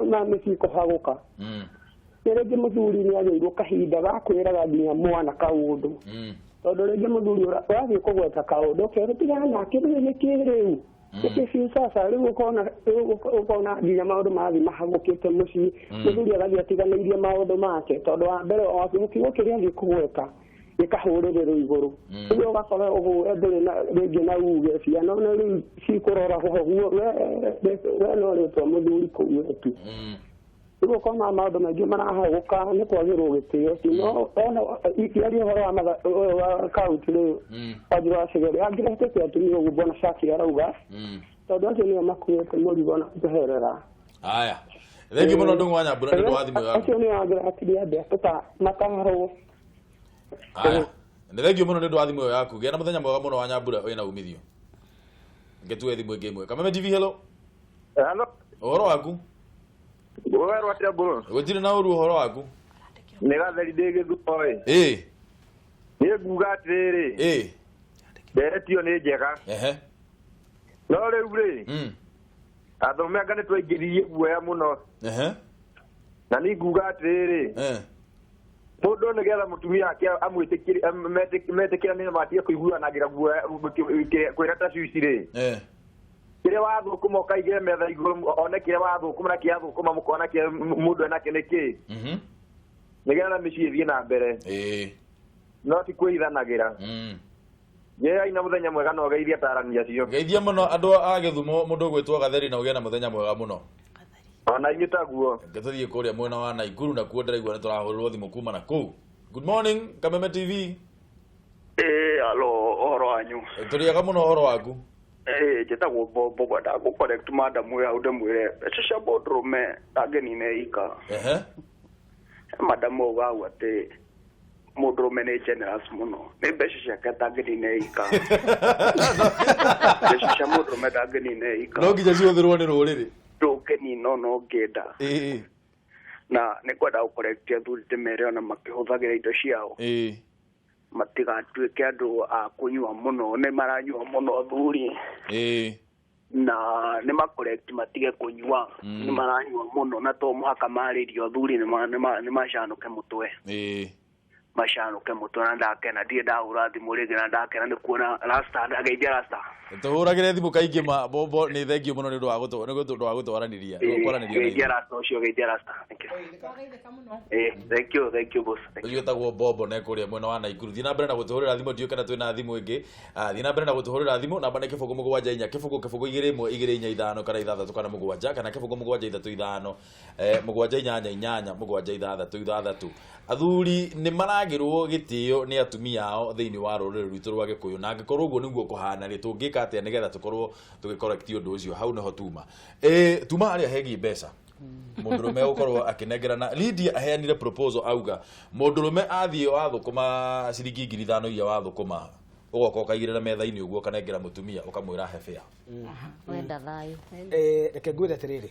ma mĩciĩ kũhagũka. Nĩ rĩngĩ mũthuri nĩ agĩirwo kahinda ga kwĩraga nginya mwana kaũndũ. Tondũ rĩngĩ mũthuri ũrathiĩ kũgweta kaũndũ ũkerwo tigana nake rĩu nĩkĩ rĩu nĩkĩ biũ sasa rĩu ũkona nginya maũndũ marathiĩ mahagũkĩte mũciĩ. Mũthuri agathiĩ atiganĩirie maũndũ make tondũ wa mbere kiugo kĩrĩa athiĩ kũgweta gĩkahũrĩrĩrwo igũrũ. Rĩu ũgakora ũguo ndũrĩ na rĩngĩ na uge ciana ona rĩu cikũrora ũguo we no rĩtwa mũthuri kũu wetu. Rĩu ũkona maũndũ maingĩ marahagũka nĩ kwagĩrwo gĩtĩo ti no ona ikĩaria ũhoro wa kaunti rĩu wanjirũ wa Chegere angĩrehete atumia ũguo Bwana Shaki arauga tondũ acio nĩo makuĩte mũrigo na kũherera. Aya thengi mũno Ndung'u wa Nyambura nĩ ũndũ wa thimũ yaku. Acio nĩo angĩratiria andũ matarwo. Aya nĩ thengio mũno nĩ ũndũ wa thimũ ĩyo yaku. Gĩa na mũthenya mwega mũno wa Nyambura wĩna umithio. Ngetue thimũ ĩngĩ ĩmwe. Kameme TV, hello. Hello. Ũhoro waku? Ũwerwo atĩa mbũrũ? Gũtirĩ na ũru ũhoro waku? Nĩ gatheri ndĩ Gĩthumo ĩ. Ĩ. Niĩ nguga atĩrĩrĩ. Ĩ. Ndereti ĩyo nĩ njega. Ehe. No rĩu rĩ. Athomi anga nĩ twaingĩririe guoya mũno. Ehe. Na niĩ nguga atĩrĩrĩ. Mũndũ nĩgetha mũtumia ake amwĩtĩkĩre metĩkĩrane matige kũiguanagĩra guoya kwĩra ta cuici rĩ. Kĩrĩa wathũkũma ũkaigĩre metha igũrũ one kĩrĩa wathũkũma na kĩrĩa athũkũma mũkona kĩrĩa mũndũ enake nĩ kĩ. Nĩgetha mĩciĩ ĩthiĩ na mbere. No ti kwĩhithanagĩra. Gĩai na mũthenya mwega na ũgeithie atarani acio. Geithia mũno andũ a Gĩthumo mũndũ ũgwĩtwo Gatheri na ũgĩe na mũthenya mwega mũno. Ona inyuĩ taguo. Reke tũthiĩ kũrĩa mwena wa Naikuru na kuo ndĩraigua nĩ tũrahũrĩrwo thimũ kuma na kũu. Good morning Kameme TV. Alo ũhoro wanyu. Tũrĩaga mũno ũhoro waku. Njĩtagwo Bobo ngwendaga gũ correct madam ũyũ hau ndĩmwĩre mbeca cia mũndũrũme ndangĩnina ika. Ehe. Madam auga hau atĩ mũndũrũme nĩ generous mũno. Nĩ mbeca ciake atangĩnina ika. Mbeca cia mũndũrũme ndangĩnina ika. No nginya cihũthĩrwo nĩ rũrĩrĩ. Ndũngĩnina ona ũngĩenda. Na nĩ kwenda gũ correct athuri ndĩmere ona makĩhũthagĩra indo ciao. Matigatuĩke andũ a kũnyua mũno, nĩ maranyua mũno athuri. Na nĩ macorrect matige kũnyua, nĩ maranyua mũno na to mũhaka marĩrio athuri nĩ macanũke mũtwe. Macanũke mũtwe na ndakena ndirĩ ndahũra thimũ rĩngĩ na ndakena nĩ kuona Rasta ndageithia Rasta. Tũhũragĩre thimũ kaingĩ ma Bobo nĩ thengio mũno nĩ ũndũ wa gũtwaranĩria. Geithia Rasta ũcio, geithia Rasta. Thank you. Thank you, thank you boss. Ũcio wĩtagwo Bobo na kũrĩa mwena wa Naikuru. Thiĩ na mbere na gũtũhũrĩra thimũ ndiũĩ kana twĩna thimũ ĩngĩ. Thiĩ na mbere na gũtũhũrĩra thimũ namba nĩ 0 7 4 0 0 2 1 2 4 5 kana 6 kana 7 kana 0 7 3 5 7 8 8 7 6 6. Athuri nĩ maragĩrwo gĩtĩo nĩ atumia ao thĩinĩ wa rũrĩrĩ rwitũ rwa Gĩkũyũ na angĩkorwo ũguo nĩguo kũhana rĩ tũngĩka atĩa nĩgetha tũkorwo tũgĩcorrect ũndũ ũcio hau nĩho tuma. Tuma harĩa hegiĩ mbeca. Mũndũrũme gũkorwo akĩnengerana. Lydia aheanire proposal auga mũndũrũme athiĩ wathũkũma ciringi 5,000 iria wathũkũma ũgoka ũkaigĩrĩra metha-inĩ ũguo ũkanengera mũtumia ũkamwĩra he fare. Wenda thayũ. Reke ngwĩre atĩrĩrĩ,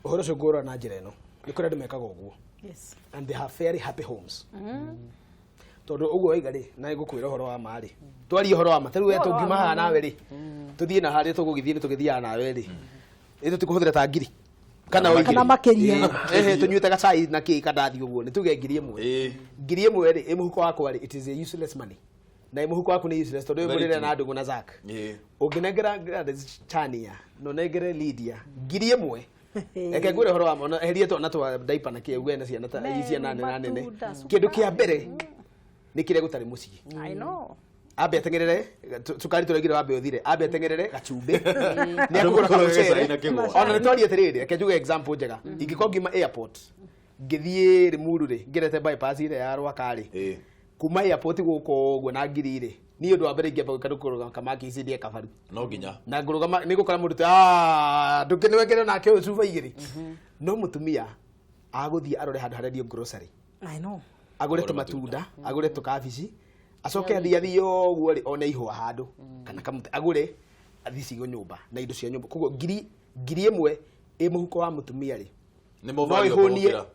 ũhoro ũcio ngũrora na njĩra ĩno nĩ kũrĩ andũ mekaga ũguo. Yes. And they have very happy homes. Tondũ ũguo waiga rĩ na ngũkwĩra ũhoro wa ma rĩ twarie ũhoro wa ma tarĩu we tũngiuma haha nawe rĩ tũthiĩ na harĩa tũgũgĩthiĩ nĩ tũgĩthiaga nawe rĩ ĩ tũtikũhũthĩra ta ngiri kana o Kana makĩria. Tũnyuĩte gacai na kĩ kandathi ũguo nĩ tuge ngiri ĩmwe. Ngiri ĩmwe rĩ ĩ mũhuko wakwa rĩ it is a useless money. Na ĩ mũhuko waku nĩ useless tondũ ũyũ mũrĩre na ndũngũ na Zack. Ũngĩnengera Gladys Chania na ũnengere Lydia ngiri ĩmwe reke ngwĩre ũhoro wa ma eherie twana twa diaper na kĩ uge na ciana ta ciana nene na nene. Kĩndũ kĩa mbere nĩ kĩrĩa gũtarĩ mũciĩ. I know. Ambe ateng'erere cukari tũraigire wambe ũthire ambe ateng'erere gacumbĩ nĩ akũgũra kamũcere ona nĩ twarie atĩrĩrĩ reke njuge example njega ingĩkorwo ngiuma airport ngĩthiĩ Limuru rĩ ngerete bypass ĩrĩa ya Rwaka rĩ kuma airport gũkũ ũguo na ngiri rĩ niĩ ũndũ wa mbere ingĩamba gwĩka nĩ kũrũgama kamaki ici ndĩe kabaru no nginya na ngũrũgama nĩ gũkora mũndũ ta ndũkĩnĩwekere nake ũyũ cuba igĩrĩ no mũtumia agũthiĩ arore handũ harendio grocery. I know. Agũre tũmatunda agũre tũkabici acoke athiĩ athiĩ ũguo rĩ one ihũa handũ kana kamũtĩ agũre athiĩ cigo nyũmba na indo cia nyũmba koguo ngiri ĩmwe ĩ mũhuko wa mũtumia rĩ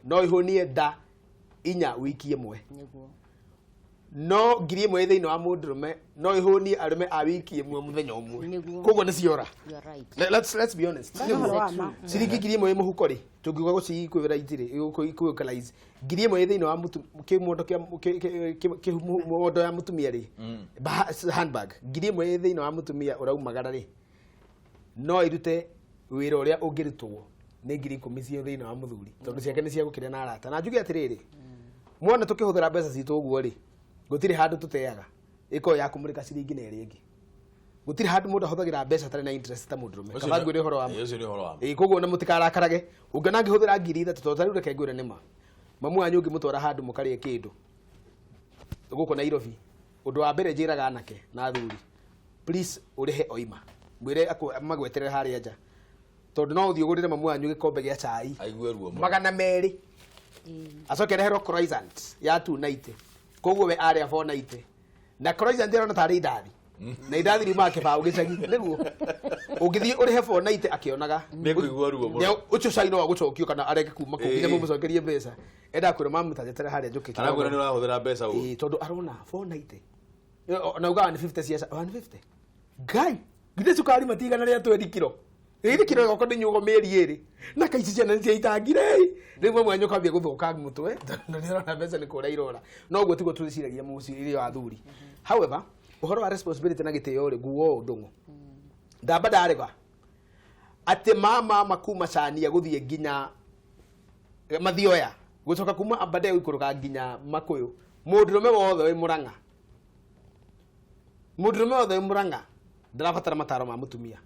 no ihũnie nda inya wiki ĩmwe. No 1000 thĩinĩ wa mũndũrũme no ĩhũnie arũme a wiki ĩmwe mũthenya ũmwe. Koguo nĩ ciora. You are right. Let's be honest. That is the truth. Ciringi 1000 mũhuko rĩ, tũngiuga gũcikwĩra equalize 1000 thĩinĩ wa kĩmondo kĩa ya mũtumia rĩ, handbag 1000 thĩinĩ wa mũtumia ũraumagara rĩ, no irute wĩra ũrĩa ũngĩrutwo nĩ 10,000 cio thĩinĩ wa mũthuri, tondũ ciake nĩ cia gũkĩrĩa na arata. Na njuge atĩrĩrĩ, mwona tũkĩhũthĩra mbeca citũ ũguo rĩ, gũtirĩ handũ tũteaga ĩkorwo ya kũmũrĩka ciringi na ĩrĩa ĩngĩ. Gũtirĩ handũ mũndũ ahũthagĩra mbeca atarĩ na interest ta mũndũrũme. Kaba ngwĩre ũhoro wa ma. Ũcio nĩ ũhoro wa ma. Ĩĩ, koguo na mũtikarakarage ũngĩona ngĩhũthĩra 3,000 tondũ ta rĩu reke ngwĩre nĩ ma, mamu wanyu ũngĩmũtwara handũ mũkarĩe kĩndũ gũkũ Nairobi, ũndũ wa mbere njĩraga anake na athuri, please ũrĩhe oima, mwĩre magweterere harĩa nja, tondũ no ũthiĩ ũgũrĩre mamu wanyu gĩkombe gĩa cai aigue ruo mũno 200, acoke areherwo croissant ya 290, koguo we arĩa 490, na croissant ĩrona tarĩ indathi, na indathi riumaga kĩbaũ gĩcagi nĩguo ũngĩthiĩ ũrĩhe 490 akĩonaga nĩkũigua ruo mũno. Ũcio cai no agũcokio kana areke kuma kũu nginya mũmũcokerie mbeca. Endaga kwĩra mamu ta njeterere harĩa njũke kĩroko. Arakwĩra nĩ ũrahũthĩra mbeca ũguo. Ĩĩ, tondũ arona 490 na ugaga nĩ 50 cia 150. Ngai, githĩ cukari matigana rĩa 20 kilo. Githĩ kilo goko nĩ nyugo mĩeri ĩrĩ. Na kaici ciana nĩ ciaitangire. Rĩu mwe mwanyu ũkambia gũthũka mũtwe tondũ nĩ ũrona mbeca nĩ kũra irora. No ũguo tiguo tũciragia mũciĩ wa athuri. However, ũhoro wa responsibility na gĩtĩo rĩ, nguo ũũ ndũng'ũ. Ndamba ndarega atĩ mama kuma Cania gũthiĩ nginya Mathioya, gũcoka kuma Aberdare gũikũrũka nginya Makũyũ, mũndũrũme wothe wĩ Mũrang'a, mũndũrũme wothe wĩ Mũrang'a ndarabatara mataro ma mũtumia,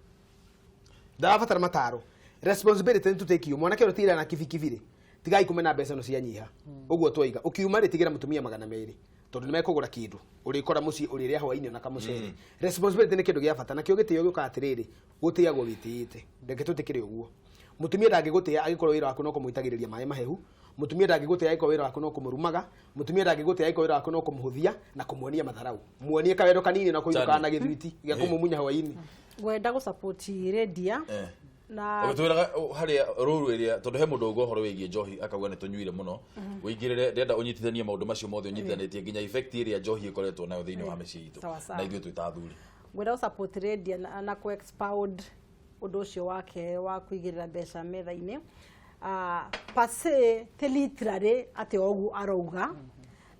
ndarabatara mataro. Responsibility nĩ tũtĩkio. Mwanake ũrĩa ũtiraga na kibikibi rĩ, tigai kũmena mbeca no cianyiha. Ũguo twaiga ũkiuma rĩ, tigĩra mũtumia 200 tondũ nĩ mekũgũra kĩndũ ũrĩkora mũciĩ ũrĩrĩa hwaĩ-inĩ na kamũcere. Responsibility nĩ kĩndũ gĩa bata, nakĩo gĩtĩo gĩũkaga atĩrĩrĩ, gũtĩagwo wĩtĩĩte. Reke tũtĩkĩre ũguo. Mũtumia ndangĩgũtĩa angĩkorwo wĩra waku no kũmũitagĩrĩria maĩ mahehu, mũtumia ndangĩgũtĩa angĩkorwo wĩra waku no kũmũrumaga, mũtumia ndangĩgũtĩa angĩkorwo wĩra waku no kũmũhũthia na kũmuonia matharau. Muonie kawendo kanini na kũinũkaga na gĩthwiti gĩa kũmumunya hwaĩ-inĩ. Ngwenda gũ-support Lydia na Ũgĩtwĩraga harĩa rũru ĩrĩa tondũ he mũndũ ũngĩ ũhoro wĩgiĩ njohi akauga nĩ tũnyuire mũno, ũingĩrĩre ndĩrenda ũnyitithanie maũndũ macio mothe ũnyitithanĩtie nginya effect ĩrĩa njohi ĩkoretwo nayo thĩinĩ wa mĩciĩ itũ na ithuĩ twĩ ta athuri. Ngwenda gũ-support Lydia na kũ-expound ũndũ ũcio wake wa kũigĩrĩra mbeca metha-inĩ. Per se ti literally atĩ o ũguo arauga,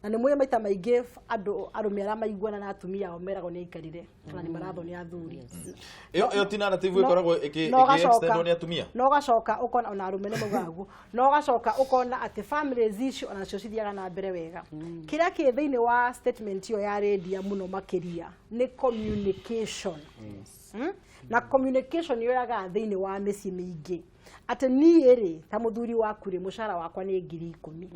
na nĩ mũĩ maita maingĩ andũ arũme arĩa maiguana na atumia ao meragwo nĩ aikarire kana nĩ marathwo nĩ athuri. Ĩyo ti narrative ĩkoragwo ĩkĩ-extendwo nĩ atumia. No ũgacoka ũkona ona arũme nĩ maugaga ũguo, no ũgacoka ũkona atĩ families icio onacio cithiaga na mbere wega. Kĩrĩa kĩ thĩinĩ wa statement ĩyo ya Lydia mũno makĩria nĩ communication. Na communication yoyaga thĩinĩ wa mĩciĩ mĩingĩ. Atĩ niĩ rĩ ta mũthuri waku rĩ, mũcara wakwa nĩ 10,000.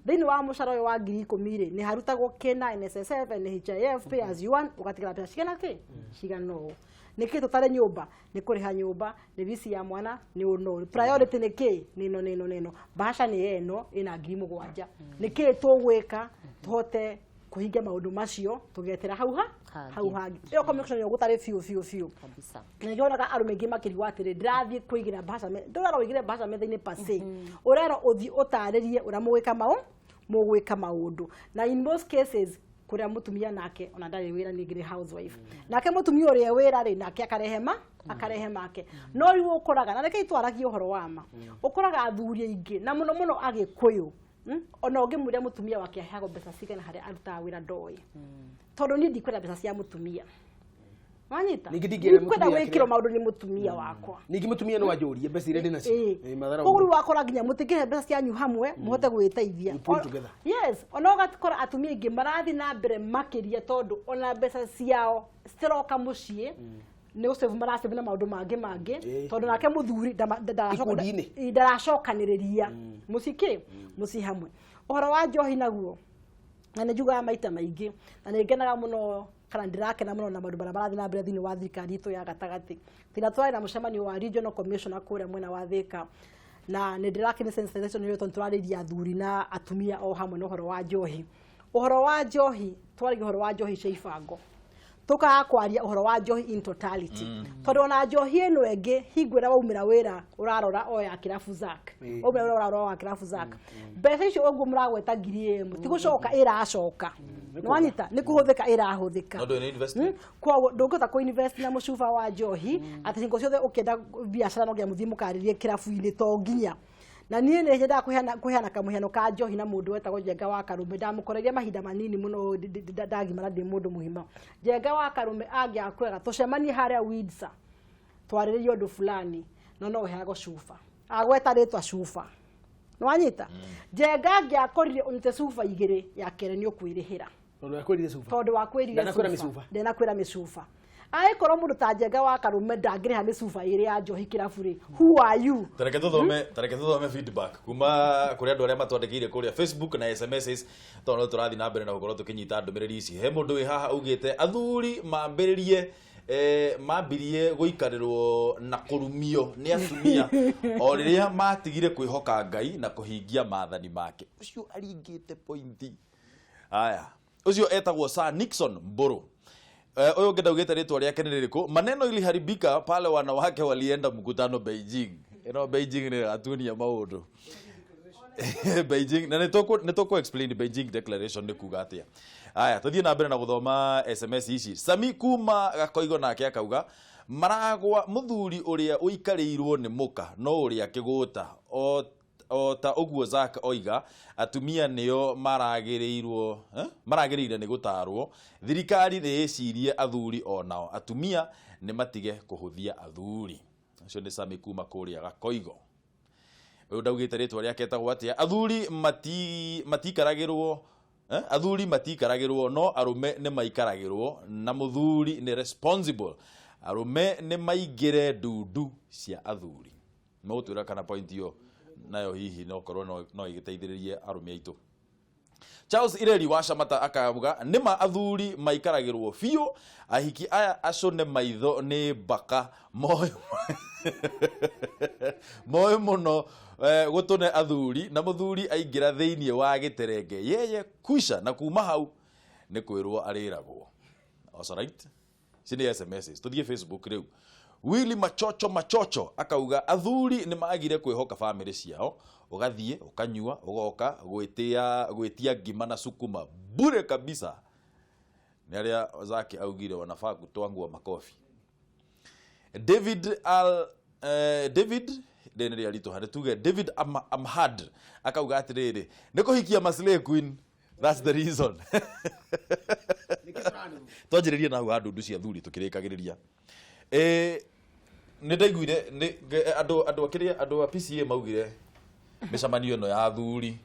Thĩinĩ wa mũcara ũyũ wa 10,000 rĩ, nĩ harutagwo kĩna NSSF, NHIF, pay as you earn, ũgatigara mbeca cigana kĩ? Cigana ũũ. Nĩ kĩ tũtarĩ nyũmba? Nĩ kũrĩha nyũmba, nĩ bici ya mwana, nĩ ũno. Priority nĩ kĩ? Nĩ ĩno, nĩ ĩno, nĩ ĩno. Bahasha nĩ ĩno, ĩna 7,000. Nĩ kĩ tũgwĩka tũhote kũhingia maũndũ macio tũgetera hau ha hau hangĩ. Ĩyo communication ĩyo gũtarĩ biũ biũ biũ kabisa. Na nĩkĩo arũme aingĩ makĩrigwo atĩrĩ, ndĩrathiĩ kũigĩra bahasha, ndũrerwo ũigĩre bahasha metha-inĩ per se, ũrerwo ũthiĩ ũtarĩrie ũrĩa mũgwĩka maũndũ. Na in most cases kũrĩa mũtumia nake ona ndarĩ wĩra, ningĩ nĩ housewife, nake mũtumia ũrĩa wĩra rĩ, nake akarehe ma akarehe make. No rĩu ũkoraga, na reke twaragie ũhoro wa ma, ũkoraga athuri aingĩ na mũno mũno Agĩkũyũ, ona ũngĩmwĩra mũtumia wake aheagwo mbeca cigana harĩa arutaga wĩra ndoĩ, tondũ niĩ ndikwenda mbeca cia mũtumia. Wanyita? Ningĩ ndingĩra Ndikwenda mũtumia gwĩkĩrwo kĩrĩa- maũndũ nĩ mũtumia wakwa. Ningĩ mũtumia no anjũrie mbeca iria ndĩ nacio. Ĩĩ, matharau. Koguo rĩu wakora nginya mũtingĩhe mbeca cianyu hamwe mũhote gwĩteithia. We pull together. Yes, ona ũgakora atumia aingĩ marathiĩ na mbere makĩria tondũ ona mbeca ciao citiroka mũciĩ, nĩ gũsave marasave na maũndũ mangĩ mangĩ, tondũ nake mũthuri Ikundi-inĩ. ndaracokanĩrĩria mũciĩ kĩ mũciĩ hamwe. Ũhoro wa njohi naguo, na nĩ njugaga maita maingĩ, na nĩ ngenaga mũno kana ndĩrakena mũno na maũndũ marĩa marathiĩ na mbere thĩinĩ wa thirikari itũ ya gatagatĩ. Tira twarĩ na mũcemanio wa regional commissioner kũrĩa mwena wa Thĩka, na nĩ ndĩrakena sensitization ĩyo tondũ tũrarĩria athuri na atumia o hamwe na ũhoro wa njohi. Ũhoro wa njohi, twaragia ũhoro wa njohi cia ibango, tukaga kwaria ũhoro wa njohi in totality, tondũ ona njohi ĩno ĩngĩ hingo ĩrĩa waumĩra wĩra ũrarora o ya kĩrabu Zack, waumĩra wĩra ũrarora o ya kĩrabu Zack, mbeca icio ũguo mũragweta 1000 ti gũcoka ĩracoka. Nĩwanyita nĩ kũhũthĩka ĩrahũthĩka. No ndũrĩ na investment. Koguo ndũngĩhota kũ invest na mũcuba wa njohi atĩ hingo ciothe ũkĩenda biacara no nginya mũthiĩ mũkarĩrie kĩrabu-inĩ, to nginya. Na niĩ nĩ nyendaga kũheana kamũhiano ka njohi na mũndũ wetagwo Njenga wa Karũme. Ndamũkoreire mahinda manini mũno ndagimara ndĩ mũndũ mũgima. Njenga wa Karũme angĩakwega tũcemanie harĩa Windsor twarĩrĩrie ũndũ fulani, no no ũheagwo cuba, agweta rĩtwa cuba, nĩwanyita. Njenga angĩakorire ũnyite cuba igĩrĩ, ya kerĩ nĩ ũkwĩrĩhĩra. Tondũ akwĩrire cuba. Tondũ wakwĩrire. Ndanakwĩra mĩcuba. Ndenakwĩra mĩcuba. Angĩkorwo mũndũ ta Njenga wa Karũme ndangĩrĩha mĩcuba ĩrĩ ya njohi kĩrabu rĩ, who are you? Tareke tuthome feedback kuma kũrĩ andũ arĩa matwandĩkĩire kũrĩa Facebook na SMSs, tondũ no tũrathiĩ na mbere na gũkorwo tũkĩnyita ndũmĩrĩri ici. He mũndũ wĩ haha augĩte athuri mambĩrĩrie mambirie gũikarĩrwo na kũrumio nĩ atumia o rĩrĩa matigire kwĩhoka Ngai na kũhingia maathani make. Ũcio aringĩte pointi. Aya, ũcio etagwo Sir Nixon Mburu. Ũyũ ũngĩ ndaugĩte rĩtwa rĩake nĩ rĩrĩkũ. Maneno iliharibika pale wanawake walienda mkutano Beijing. Ĩno Beijing nĩ atuonia maũndũ Beijing na nĩ tũkũ explain Beijing Declaration nĩ kuga atĩa. Aya, tũthiĩ na mbere na gũthoma SMS ici. Sami kuma Gakoigo nake akauga maragwa mũthuri ũrĩa ũikarĩirwo nĩ mũka no ũrĩa kĩgũta o ta ũguo Zack oiga, atumia nĩo maragĩrĩirwo maragĩrĩire nĩ gũtarwo. Thirikari nĩ ĩcirie athuri onao, atumia nĩ matige kũhũthia athuri. Ũcio nĩ Sami kuma kũrĩa Gakoigo. Ũyũ ndaugĩte rĩtwa rĩake etagwo atĩa. Athuri matiikaragĩrwo athuri matiikaragĩrwo, no arũme nĩ maikaragĩrwo, na mũthuri nĩ responsible. Arũme nĩ maingĩre ndundu cia athuri. Mũgũtwĩra kana point ĩyo nayo hihi no korwo no ĩgĩteithĩrĩrie arũme aitũ. Charles Ireri wa Camata akauga nĩma athuri maikaragĩrwo biũ, ahiki aya acũne maitho nĩ mbaka moĩ moĩ mũno gũtũne athuri, na mũthuri aingĩra thĩinĩ wa gĩterenge yeye kwisha, na kuma hau nĩ kwĩrwo arĩragwo. Alright, ici nĩ SMS. Tũthiĩ Facebook rĩu. Willy Machocho Machocho akauga athuri nĩ magire kwĩhoka famĩlĩ ciao, ũgathiĩ ũkanyua ũgoka gwĩtia gwĩtia ngima na sukuma bure kabisa. Nĩ arĩa Zaki augire wanafaa kutwangwa makofi. David al David rĩrĩ nĩ rĩa ritũha, nĩ tuge David Amhad akauga atĩrĩrĩ, nĩ kũhikia Maslay Queen, that's the reason. Twanjĩrĩrie na hau ha ndundu cia thuri tũkĩrĩkagĩrĩria. Nĩ ndaiguire nĩ andũ a kĩrĩa, andũ a PCA maugire mĩcemanio ĩno ya athuri,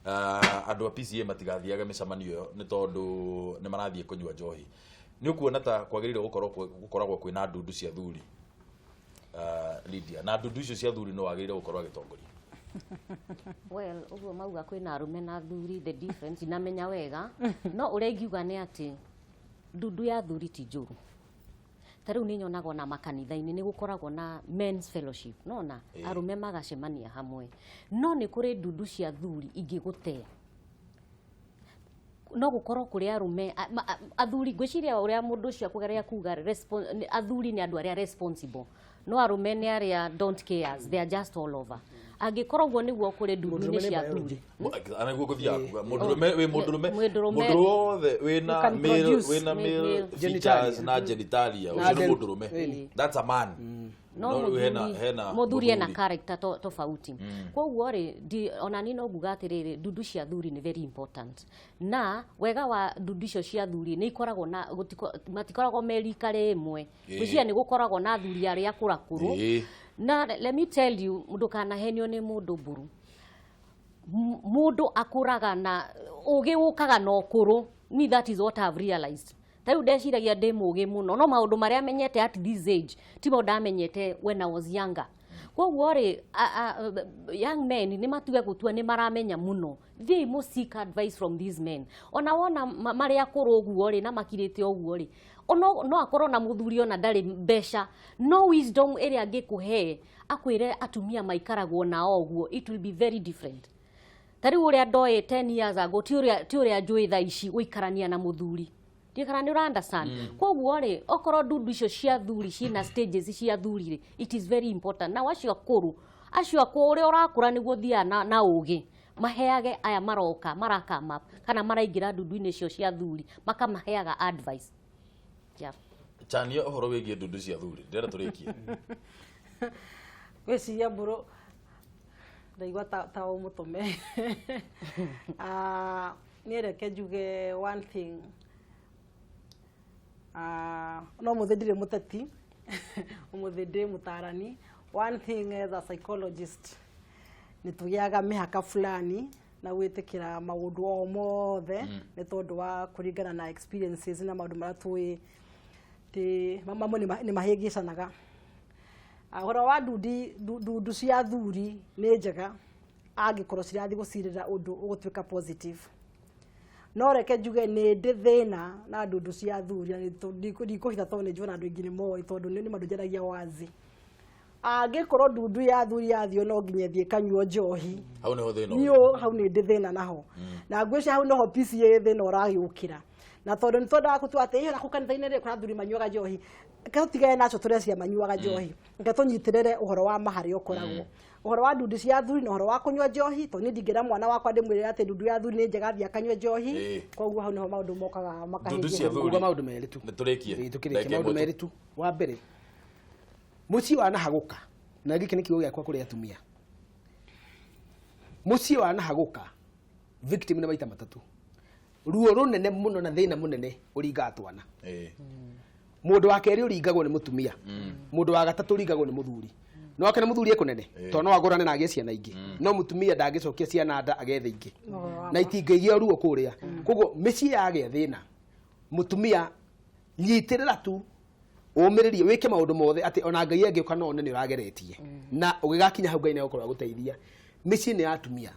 andũ a PCA matigathiage mĩcemanio ĩyo nĩ tondũ nĩ marathiĩ kũnyua njohi. Nĩ ũkuona ta kwagĩrĩire gũkorwo gũkoragwo kwĩna ndundu cia thuri, Lydia, na ndundu icio cia thuri no wagĩrĩire gũkorwo agĩtongoria? Well, ũguo mauga kwĩna arũme na athuri, the difference ndinamenya wega, no ũrĩa ingiuga nĩ atĩ ndundu ya athuri ti njũru. Ta rĩu nĩ nyonaga ona makanitha-inĩ nĩ gũkoragwo na men's fellowship, nona arũme magacemania hamwe, no nĩ kũrĩ ndundu cia athuri ingĩgũte. No gũkorwo kũrĩ arũme athuri, ngwĩciria ũrĩa mũndũ ũcio akũgeria kuga, athuri nĩ andũ arĩa responsible, no arũme nĩ arĩa don't cares, they are just all over. Angĩkorwo ũguo nĩguo kũrĩ ndundu-inĩ cia athuri. Nĩguo ngũthiaga kuga mũndũrũme wĩ mũndũrũme. Mũndũrũme. Mũndũ wothe wĩna You can male produce. wĩna male Male. features na genitalia, Na ũcio nĩ mũndũrũme. That's a man. No No rĩu hena mũthuri hena mũthuri ena mũthuri. character tofauti. Koguo rĩ, ona niĩ no nguga atĩrĩrĩ, ndundu cia athuri nĩ very important, na wega wa ndundu icio cia athuri nĩ ikoragwo na matikoragwo me rika rĩmwe. Gwĩciria nĩ gũkoragwo na athuri arĩa akũrakũrũ. Na let me tell you, ndũkanahenio nĩ mũndũ mbũru. Mũndũ akũraga na ũgĩ ũkaga na ũkũrũ. Me, that is what I've realized. Ta rĩu ndeciragia ndĩ mũgĩ mũno, no maũndũ marĩa menyete at this age timo ndamenyete when I was younger. Koguo rĩ, young men nĩ matige gũtua nĩ maramenya mũno. Thiĩi mũ seek advice from these men. Ona wona marĩ akũrũ ũguo rĩ, na makirĩte ũguo rĩ, ono no akorwo na mũthuri ona ndarĩ mbeca, no wisdom ĩrĩa angĩkũhe akwĩre atumia maikaragwo nao ũguo, it will be very different. Ta rĩu ũrĩa ndoĩ 10 years ago ti ũrĩa njũĩ thaa ici gũikarania na mũthuri. Ndiũĩ kana nĩ ũra understand. Koguo rĩ, okorwo ndundu icio cia thuri ciĩna stages cia thuri rĩ, it is very important. Nao acio akũrũ, acio akũrũ, ũrĩa ũrakũra nĩguo ũthiaga na ũgĩ. Maheage aya maroka marakama kana maraingĩra ndundu-inĩ icio cia athuri, makamaheaga advice. Yeah. Chania ũhoro wĩgiĩ ndundu cia athuri, ndĩrenda tũrĩkie. Gwĩciria mbũrũ ndaigua ta ũmũtũme. Niĩ reke njuge one thing. No mũthĩ ndirĩ mũteti, ũmũthĩ ndĩ mũtarani. One thing, as a psychologist, nĩ tũgĩaga mĩhaka fulani na gwĩtĩkĩra maũndũ o mothe, nĩ tondũ wa kũringana na experiences na maũndũ marĩa tũĩ ti mamwe nĩ mahĩngĩcanaga. Ũhoro wa ndundu cia athuri nĩ njega angĩkorwo cirathiĩ gũcirĩra ũndũ ũgũtuĩka positive. No reke njuge nĩ ndĩ thĩna na ndundu cia athuri, na ndikũhitha tondũ nĩ njũĩ na andũ aingĩ nĩ moĩ, tondũ nĩ maũndũ njaragia wazi. Angĩkorwo ndundu ya athuri yathio no nginya ĩthiĩ ĩkanyuo njohi, hau nĩho thĩna. Niũ hau nĩ ndĩ thĩna naho, na ngwĩciria hau noho PCA thĩna ũragĩũkĩra, na tondũ nĩ twendaga gũtua atĩ ĩyo nakũ kanitha-inĩ rĩ, kũrĩ athuri manyuaga njohi, reke tũtigane nacio tũrĩa cia manyuaga njohi, reke tũnyitĩrĩre ũhoro wa ma harĩa ũkoragwo, ũhoro wa ndundu cia athuri na ũhoro wa kũnyua njohi, tondũ niĩ ndingĩra mwana wakwa ndĩmwĩre atĩ ndundu ya athuri nĩ njega athiĩ akanyue njohi. Koguo hau nĩho maũndũ mokaga Ndundu cia makahĩngĩcana. athuri. Kuga maũndũ merĩ tu. Nĩ tũrĩkie. Ĩĩ, tũkĩrĩkie Ndagĩka maũndũ ĩmwe tu. merĩ tu. Wa mbere, mũciĩ wanahagũka, na gĩkĩ nĩ kiugo gĩakwa kũrĩ atumia, mũciĩ wanahagũka, victim nĩ maita matatũ. Ruo rũnene mũno na thĩna mũnene ũringaga twana. Mũndũ wa kerĩ ũringagwo nĩ mũtumia. Mũndũ wa gatatũ ũringagwo nĩ mũthuri. No akena mũthuri ekũnene, tondũ no agũrane na agĩe ciana ingĩ, no mũtumia ndangĩcokia ciana nda agethe ingĩ na itingĩigĩa ruo kũrĩa. Koguo mĩciĩ yagĩa thĩna, mũtumia nyitĩrĩra tu, ũmĩrĩrie, wĩke maũndũ mothe atĩ ona Ngai angĩũka no one nĩ ũrageretie, na ũgĩgakinya hau Ngai nĩ egũkorwo agũteithia. Mĩciĩ nĩ ya atumia,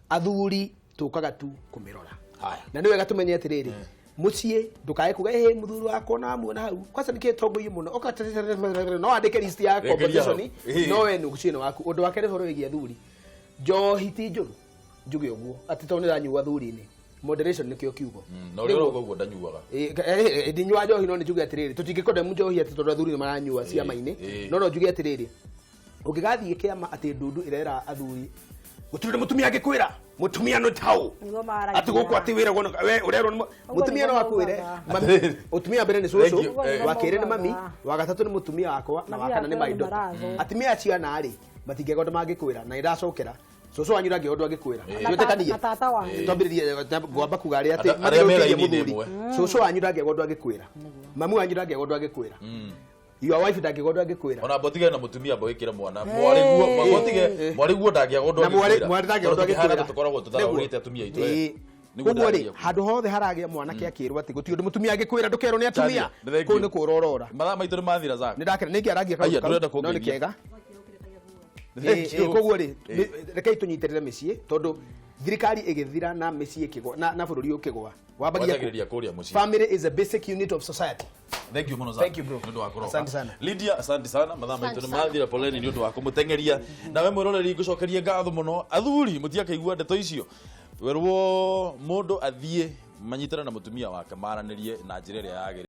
athuri tũkaga tu kũmĩrora. Haya. Na nĩ wega tũmenye atĩrĩrĩ, mũciĩ ndũkae kuga ĩ mũthuri wakwa na muona hau kwanza nĩkĩ tongoiye mũno oka, no andĩke list ya Rĩngĩria hau. compensation, no we nĩ mũciĩ nĩ waku. Ũndũ wa kerĩ, ũhoro wĩgiĩ athuri, njohi ti njũru, njuge ũguo atĩ tondũ nĩ ĩranyuo athuri-inĩ, moderation nĩkĩo kiugo. Na ũrĩa ũrauga ũguo ndanyuaga. Ndinyua njohi, no nĩ njuge atĩrĩrĩ, tũtingĩkondemu njohi atĩ tondũ athuri nĩ maranyua ciama-inĩ. No njuge atĩrĩrĩ, ũngĩgathiĩ kĩama atĩ ndundu ĩrera athuri gũtirĩ ũndũ mũtumia angĩkwĩra, mũtumia nĩ taũ. Nĩguo maragia. Atĩ gũkũ atĩ wĩra we ũrerwo nĩ Ũguo mũtumia no nĩguo akwĩre maugaga. mami. Mũtumia wa mbere nĩ cũcũ, Thank you. Ũguo wa kerĩ nĩ nĩguo mami, maugaga. wa gatatũ nĩ mũtumia wakwa, na wa Mathiaga kana nĩ kwĩrwo my nĩ daughter. marathwo. Atumia acio ana rĩ, matingĩaga ũndũ mangĩkwĩra, na nĩndacokera cũcũ wanyu ndangĩaga ũndũ angĩkwĩra. Twĩtĩkanie. Na tata wanyu. Twambĩrĩrie ngwamba kuga arĩa atĩ Arĩa me mathiũrũrũkĩirie raini-inĩ mũthuri. ĩmwe. Cũcũ wanyu ndangĩaga ũndũ angĩkwĩra, mami wanyu ndangĩaga ũndũ angĩkwĩra, your wife ndangĩaga ũndũ angĩkwĩra. Ona mbotige na mũtumia mbo ĩkĩre mwana mwarĩguo, mbotige mwarĩguo ndangĩaga ũndũ Na mwarĩ angĩkwĩra. mwarĩ ndangĩaga ũndũ Tondũ tũkĩhana angĩkwĩra. tũkoragwo tũtharaũrĩte atumia aitũ. Nĩguo Koguo rĩ, ndĩrageria. handũ hothe haragĩa mwanake akĩrwo atĩ gũtirĩ ũndũ mũtumia angĩkwĩra, ndũkerwo nĩ atumia, Chania, nĩ thank kũu you. nĩ kũrorora. Mathaa maitũ nĩ mathira, Zack. Nĩ ndakena nĩ ngĩaragia Aya, kaũndũ kau, ndũrenda no nĩ kũngeithia. kega. Thank you. Koguo rĩ, rekei tũnyitĩrĩre mĩciĩ, tondũ thirikari ĩgĩthira na mĩciĩ ĩkĩgwa na bũrũri ũkĩgwa wambagia kũ? Wanjagĩrĩria kũrĩa mũciĩ. Family is a basic unit of society. Thank you mũno, Zack. Thank you, bro. Nĩ ũndũ wa kũroka. Asante sana. Lydia, asante sana. Mathaa maitũ Asante nĩ sana. mathira, poleni nĩ ũndũ wa kũmũteng'eria. Nawe mwĩroreri ngũcokerie ngatho mũno. Athuri mũtiakaigua ndeto icio. Werwo mũndũ athiĩ manyitane na mũtumia wake maranĩrie na njĩra ĩrĩa yagĩrĩire.